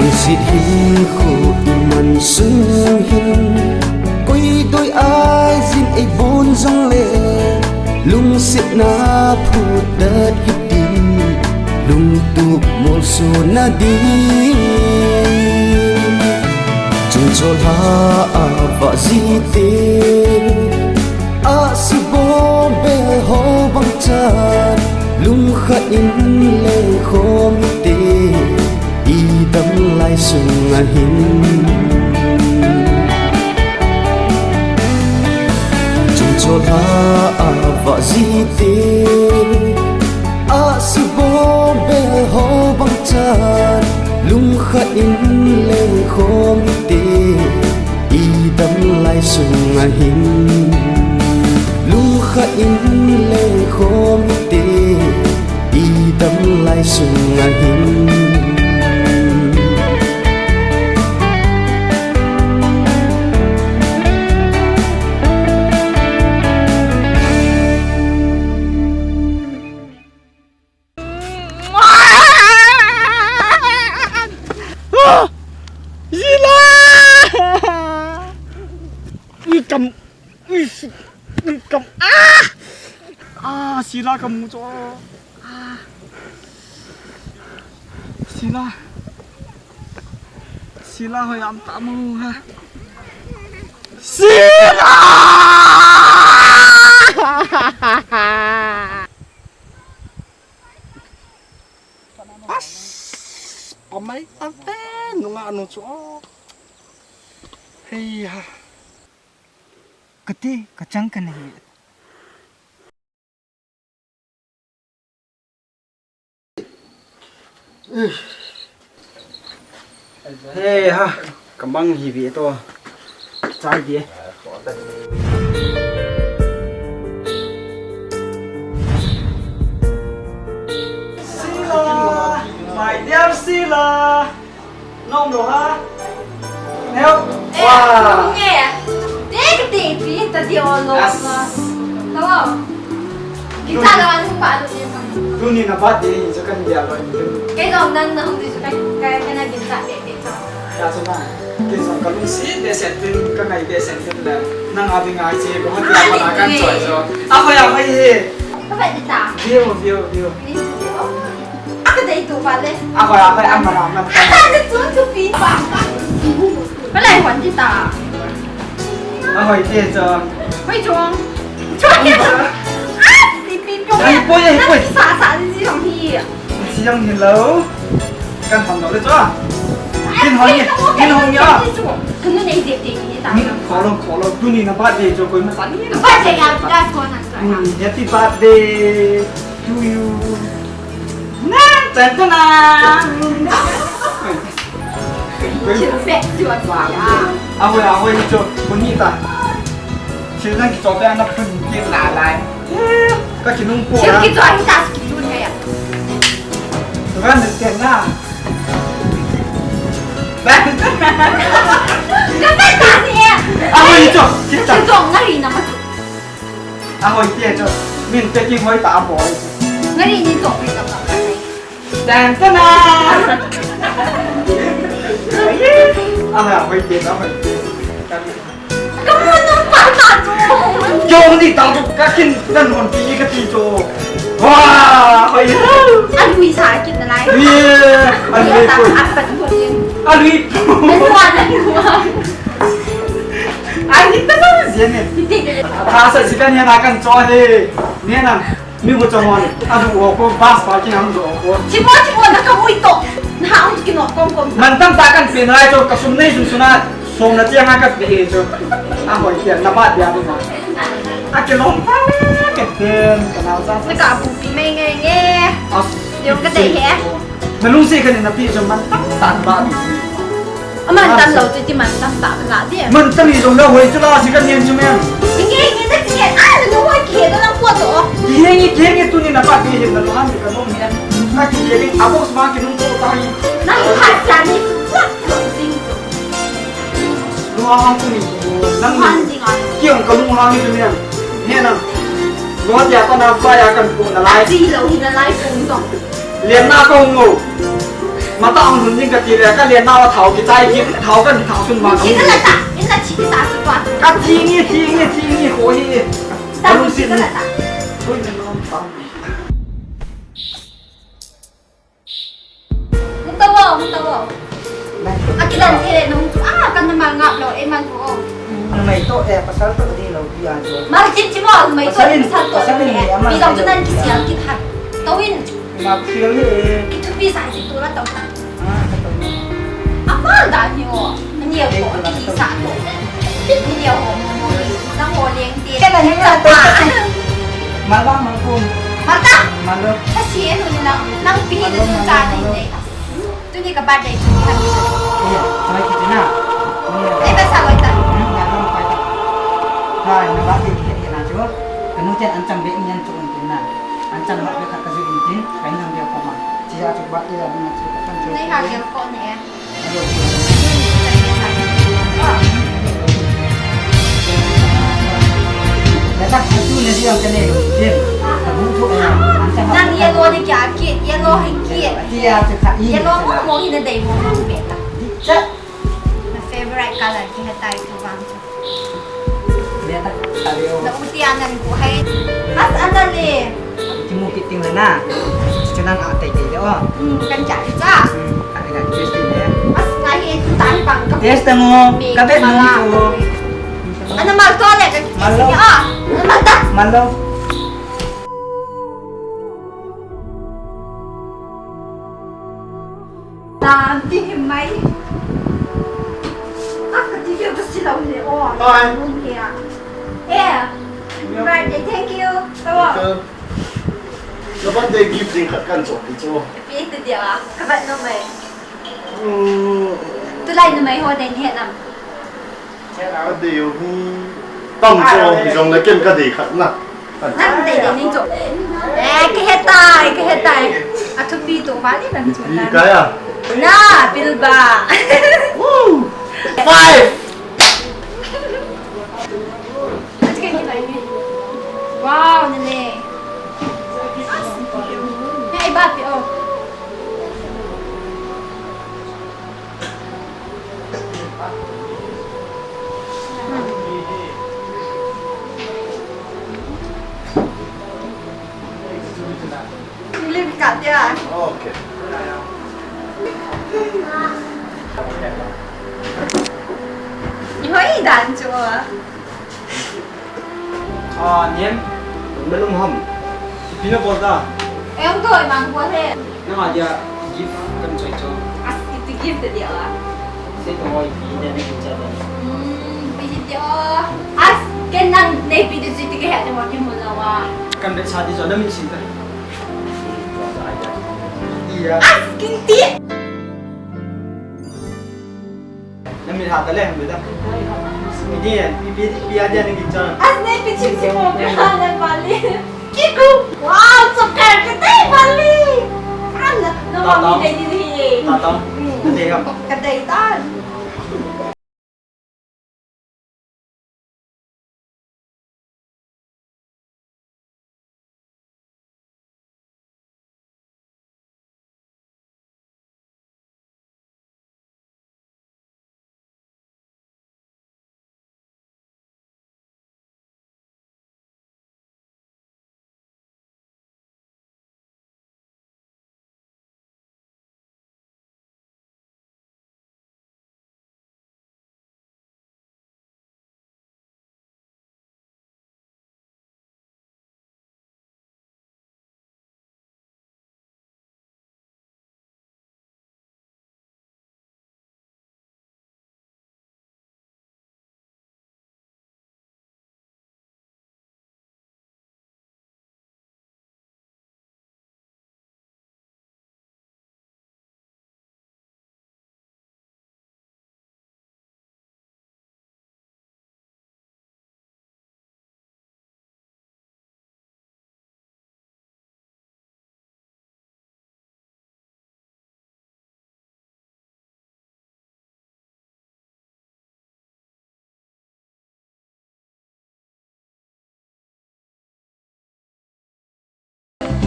Lungset hinkho i man sung hin, koi doi a jin ei bon jong le, lungsetna phutdet hitin, lungtup molsona ding. Chungchol ha a vah jite, ahsi bom bel ho bang chan, lungkhat in leng khom hite, i dam lai sung a hin. Chungchol ha a vah jite, ahsi bom bel ho bang chan, lungkhat in leng khom hite, i dam lai sung a hin. Lungkhat in leng khom hite, i dam lai sung a hin. Ah! Sila! Ui, kam, ui, si-, ui, kam, ah! Ah, Sila kamu chu. Ah. Sila. Sila hoiya um tam u ham. Sila! As, amai tante, nunga anu chu. Hei ha. Kati, kachang kana hi. Hei ha, kamang hi ve to. Chai di. Sila, my dear Sila. Nom lo ha. Neo. Eh, wow. Nge. Dek dek pi ta di o lo. As. Ma. Hello. Kita lo an pa lo ni ma. Tuni na birthday hi chu kan dia lo ni. Kei lo nan na hung di chu kai kai na din ta dek dek ta. Ya chu na. Kei jong ka lungset behseh tin, ka ngai behseh tin le. Nang a ding a che ko ma dia ko na kan choi chu. A hoi a hoi hi. Ka bai di ta. View, view, view. Ni. Aka dei tu pa le. Ahoi, ahoi, ama, ama. Aka tu tu pi pa pa. Palai hon kita. Ahoi, te cho. Hoi chong. Chong ke. Ah, pi pi chong. Ai, poi, ai, poi. Sa sa ni jong hi. Si jong hi lo. Kan hon lo le cho. Kin hon ni, kin hon ni a. Kan nei de de ni ta. Ni kho lo, kho lo. Tuni na birthday cho koi ma sa ni. Birthday ya ka ko na. Tuni happy birthday to you. Na, tan tan na. Chil pek siwa siwa ya. Ahoi, ahoi, cho, kuni ta. Chil nang kicho pe na phun kin na lai. Ka chinung po. Chil na. Kicho ni ta kicho ni ya. Ran ni ken na. Ran tan na. Ka ta ta ni ya. Ahoi chu, kicha. Chu jong ngari na ma chu. Ahoi tia chu. Min packing hoi ta a bol. Ngari ni jong ri ta ta. Dan ta na. Ahoi tia, ahoi tia. Kamu nung pa ta chu. Jong ni ta chu ka kin dan hon pi ka ti chu. Wa, hoi. Alui sa kit na lai. Ye, alui ta ko. Apat hon yin. Alui. Nua, nua. Ai, ni ta sa sia ne. Tha sa si kan ya na kan cho he. Ne na. Mi ko cho mon. A du o ko bus parking am do ko. Chimo, chimo, na ka mui to. Na ha un ki no kom kom. Man tam ta kan pe na cho ka sum nei sum suna. Som na tia ha ka pe e cho. A hoi kia na ba dia ma. A ke long pa ke ten ka na sa. Na ka bu pi mai nge nge. As. Yo ka dei he. Na lungset khat in na pi jong man tam tan ba. Aman tam lou chu ti man tam ta ka la di. Man tam hi jong na hoi chu la si ka nian chu men. Nge nge na ti nge a na hoi ke da na po to. Nge nge nge nge tu ni na pa ti hin na lo han ka no nge. Ka ti nge a box ma ki nung ko ta hi. Na ha sa ni tu ko ko sing tu. Lo han ku ni. Nang han ding a. Ki ang ka lung han ni chu men. Nge na. Lo ti a pa na fa ya kan ko na lai. Ti lo hi na lai ko to. Lenna ka hung o. Mata hung hun ding ka ti le, ka lenna a thao kichai kit, thao kan thao sun ma ka hung. Ina la ta, ina chi ta chu pa. Ka thi nge, thi nge, thi nge, ho hi. Ta ka lungset ina la ta. Oi, na long pa. Hung ta o, hung ta o. A kilan the nung chu, a, kan na mal ngap lou, e mal ko. Numei to, e, pasal to di lou, di a jo. Mal kit chi mo, numei to, pasal to. Pasal in, pasal in, e, ama. Pi dong chu nan kisial kit ha. To in. Ma kisial ni, e. Kithupi sa si tu la to. A, ka to. A mal da ni o. Ani ko, ki sa to. Ni o, mo ni. Nang o leng ti. Kena ni na to. Mal ba, mal ko. Mal ta. Mal lo. Ka si e nu ni na. Nang pi ni tu cha ni ne. Tuni ka birthday chu ni han. Iya, choi kiti na. Ei, ba sa loi ta. Hmm, na long pai ta. Hai, na birthday kiti na chu. Ka nu chen an chang be ngen chu un tin na. An chang ma be khat ka ju in tin, ka in hang dia ko ma. Chi ya chu birthday a ding chu ka kan chu. Nei ha gel ko ne. Nang yellow ni kya kit, yellow hi kit. Yellow mo mo hi na dei mo mo beta. Na favorite color ki ha tai tu bang. Na uti anan ko hai. As anan le. Kimu kit ting le na. Chu nang a tei tei le o. Hmm, kan cha cha. Hmm, ka ina test le. As ngai he tu tai bang ka. Test mo. Ka bet mo ko. Ana mal to le ka. Mal lo. Ana mal ta. Mal lo. Tam ti him mai. A ka ti ke ka si lo le o. Ai. Lum ke a. Eh. Yep. Birthday, thank you. Hello. Welcome. Ka birthday gift ding khat kan chop ti chu. Pi ti dia. Ka bat no mai. Mm. Tulai no mai ho dei ni he nam. Ka dei u hi tam chu, jong le ken ka dei khat na. Nang dei dei ning chu. Eh, ka he tai, ka he tai. A thupi tu pa ni nang chu. Thupi na. Ka ya. Na, pil ba. Woo! Five. Wow, nene. Hey, ba pi o. Lim kat dia. Okay. Ni hoi dan chu. Ah, nem, malum ham. Ipi na bol ta? Em to, imang bol he. Nang a dia gift kan choi cho. As, iti gift dia la. Se to hoi pi dia ni cha da. Hmm, pi dia. As, ken nang nei pi dia si ti ke ha de mo ki mo la wa. Kan be sa di cho na min sin ta. Iya. As, kin ti. Na mit ha ta le, hang ta. Pi di, pi, pi, pi a dia ni ki chon. As nei pi chim chim mo, pi ha na pali. Kiku. Wow, so kar ka dei pali. An na, na ma mi dei ni ni. Ta ta. Hmm. Ka dei ham. Ka dei ta.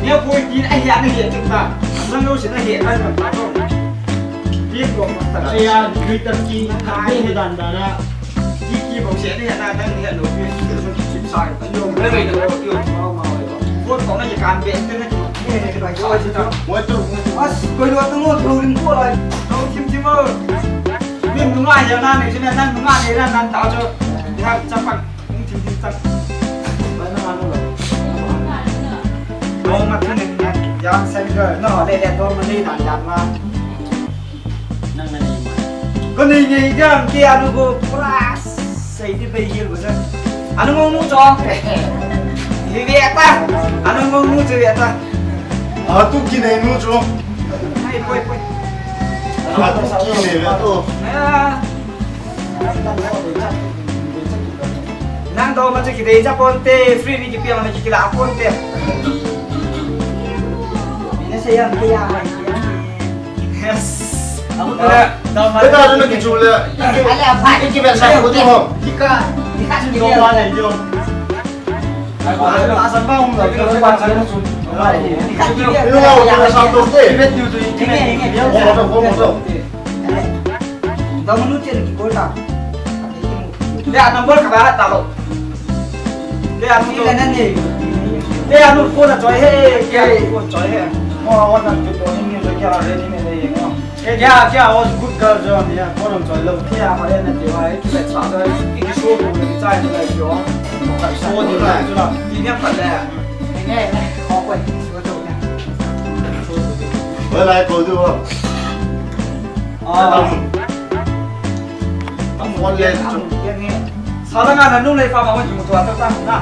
Neo poi tin a hia na hia chun ta. Nang lo sin a hia kan kan ta ko. Ti ko ta. Aya, lui ta ki, ta ni he dan dan a. Ki ki bok se ni na dan ni lo ki. Chim sai. Lo lo lo. Ko ko na kan be te na. Ni ni ba ko ta. As, ko lo tu mo tu rin ko lai. Lo chim chim mo. Min nunga ya na ni, sin na nunga ni na nan ta jo. Ya chapan. Hung thim thim tah. Dong ma thim thim tah. Yang sen ke. No, le le dong ma ni dan dan ma. Nang na ni ma. Ko ni ni jam ki anu ko pura sei di bei hil bo sa. Anu ngong nu cho. Ni ve ta. Anu ngong nu che ve ta. A tu ki nei nu cho. Ai poi poi. A tu ki nei ve to. Ah. Nang dou ma chu kidei cha ponte, free ni kipiang na kikila ponte. Ina se yang ke ya. Yes. Amu na dou ma. Beta na kichu le. Ale apa? Iki bel sa ko di ho. Ika. Ika dou ma le jo. Ai ko na sa ba um la. Ika. Ika. Ika. Ika. Ika. Ika. Dou manu che ki kol ta. Le a number ka ba ta lo. Le a nu. Le a nu phone a choi he. Ke phone choi he. Mo wa na ke to ni le ke a re ni le ye mo. Ke ya ke a was good girl jo ni ya phone choi lo. Ke a ma le na ke wa ke le cha da. Ki ki so ko ni cha ni le yo. Ka so ni la ju la. Ni ne pa le. Ni ne. Ko ko. Ko to ne. Wala ko du. Salanga na nung lei fa ma hon jing tua ta ta na.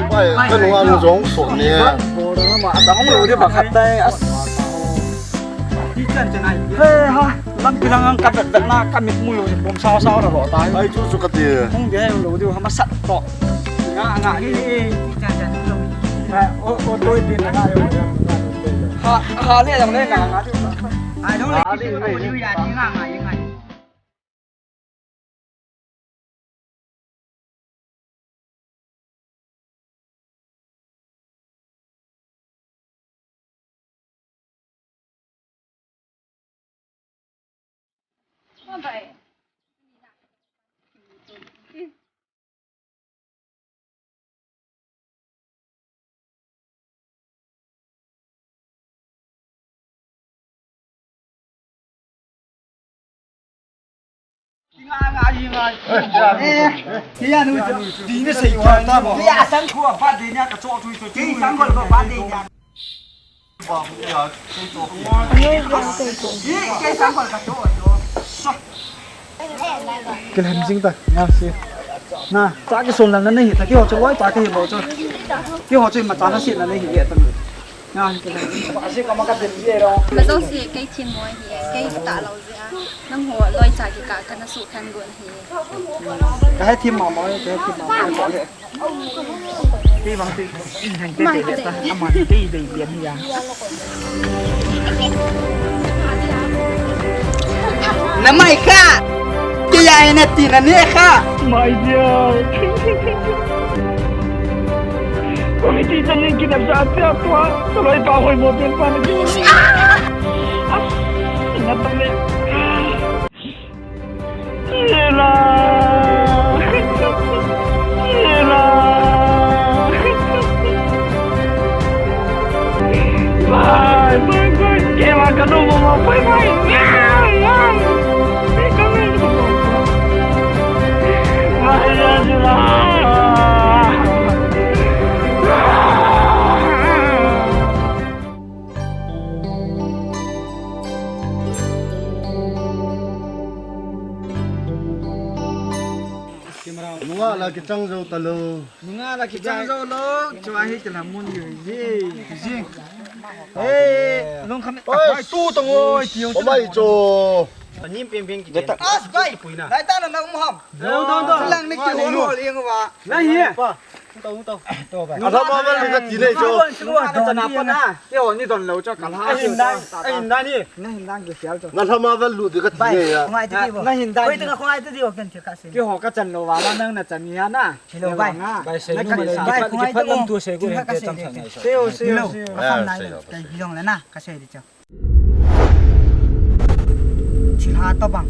Pai, ka nung an jong so ne. Ko ma ta hong lo de ba khat tai as. Ti chan chan ai. He ha, lam pilang ang ka vet vet na ka mit mu lo bom sao sao ra lo tai. Ai chu chu ka ti. Hong de lo de ha ma sat to. Nga nga ni. Ti chan chan lo. Ha, o o toi ti na nga yo. Ha ha le dang le nga nga. Ai dong le. Kilhem jing ta, nga si. Na, ta ki son lang na nei, ta ki ho chu loi, ta ki hi lo chu. Ki ho chu ma ta na si na nei hi ta. Nga, kilhem. Ma jong si kei thim mo hi, kei ta lo jia. Nang ho loi cha ki ka, ka na su khan gon hi. Ka he thim ma mo, ka he thim ma mo, ko le. Kei vang te, in hang te te ta, aman te te pian hi ya. Na mai kha. Kei ya na ti na ne kha. Mai dia. Ko ni ti ta ni ki na sa tia tua. Ko loi pa hoi mo pen pa ni. Ah! Na ta le. Ela! Ela! Bye, bye, bye. Ela, ka no mo, bye, bye. Bye, Angela. Nunga la kichang jou talou. Nunga la kichang jou lou. Chua hi kilam mun yo ji. Ji. Hey, long kham. Oi, tu tong oi, ti ong. Omai cho. Nim peng peng ki. As bai. Lai ta na na um ham. Do do do. Lang ni ki ho ho liang wa. Lai hi. Tou, tou. Tou, bai. Alhama vel lut kati nei chu. Tou, tou, tou. Chana pa na. Keiho ni don lou chu ka la. Ahin dan, ahin dan hi. Na hin dan ke sial chu. Alhama vel lut kati nei a. Bai, khongai tadi bo. Na hin dan. Koi tu khongai tadi bo ken thil ka sei. Keiho ka chan lou va, nang na chan ni a na. Hello, bai. Bai, sei nu, bai, khongai tadi bo. Sei, sei, sei. Hello. Ka sam nai. Kai bilong le na. Ka sei di chu. Thilha tobang.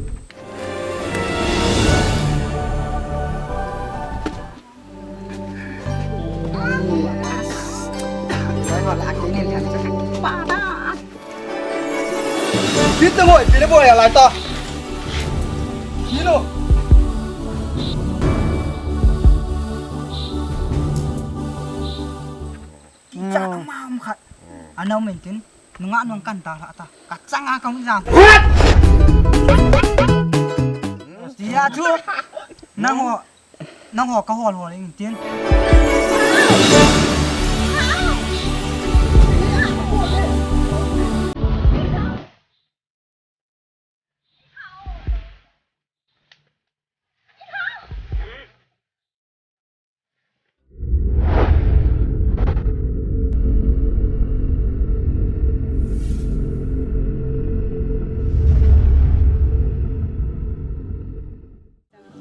Kit na mo, pina mo ya lai ta. Kilo. Cha ma khat. Ana min tin. Nungah nung kan ta la ta. Ka chang a ka hung jam. Tia chu. Nang ho, nang ho ka hol hol ing tin.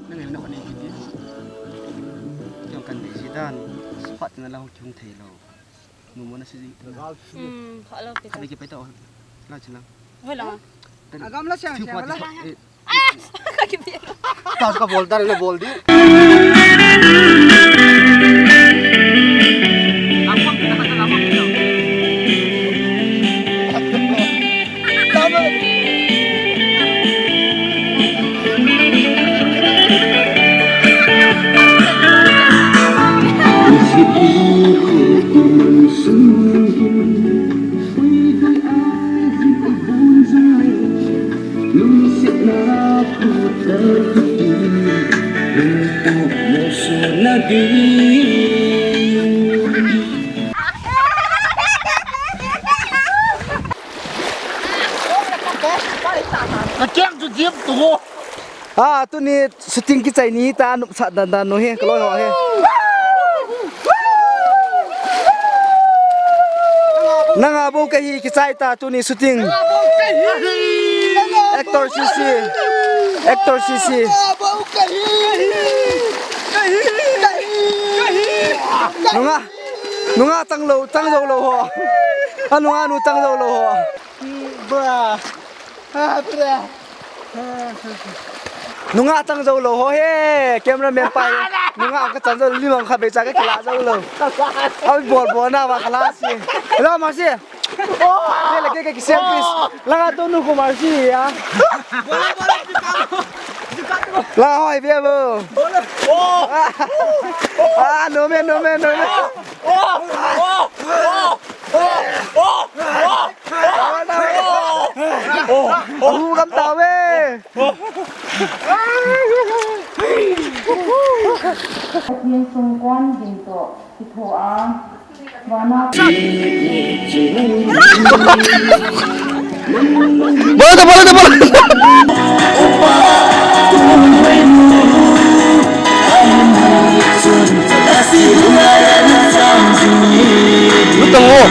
Nang el na kani kiti. Kiyong kan busy dan. Spot na la hong kiyong thei lo. Nu mo na si jing. Hmm, kha lo kita. Kha lo kita. La chi lang. Hoi la. Agam la siang siang la. Ah, kha ki bi. Ta ka bol dar na bol di. Ka keng chu jip tu. Ah, tuni shooting kichai ni ta, nopsah dan dan nu hi, ka loi ho hi. Nanga bou kahi kichai ta tuni shooting. Actor C C. Actor C C. Nunga, nunga chang lou, chang jou lou ho. A nunga nu chang jou lou ho. Bra. Ah, bra. Nunga chang jou lou ho he, cameraman pa he. Nunga ka chang jou lou, lim ang kha bei cha ka kila jou lou. Au bol bol na va kala si. Hello, Marcy. Ke le ke ke selfies. Langa to nu ko Marcy ya. La hoi ve bo. Ah, no me, no me, no me. Ahu gam tave. Pathen sungkuan ding toh kitho a, vana. Bola ta, bola ta, bola. Lutang o.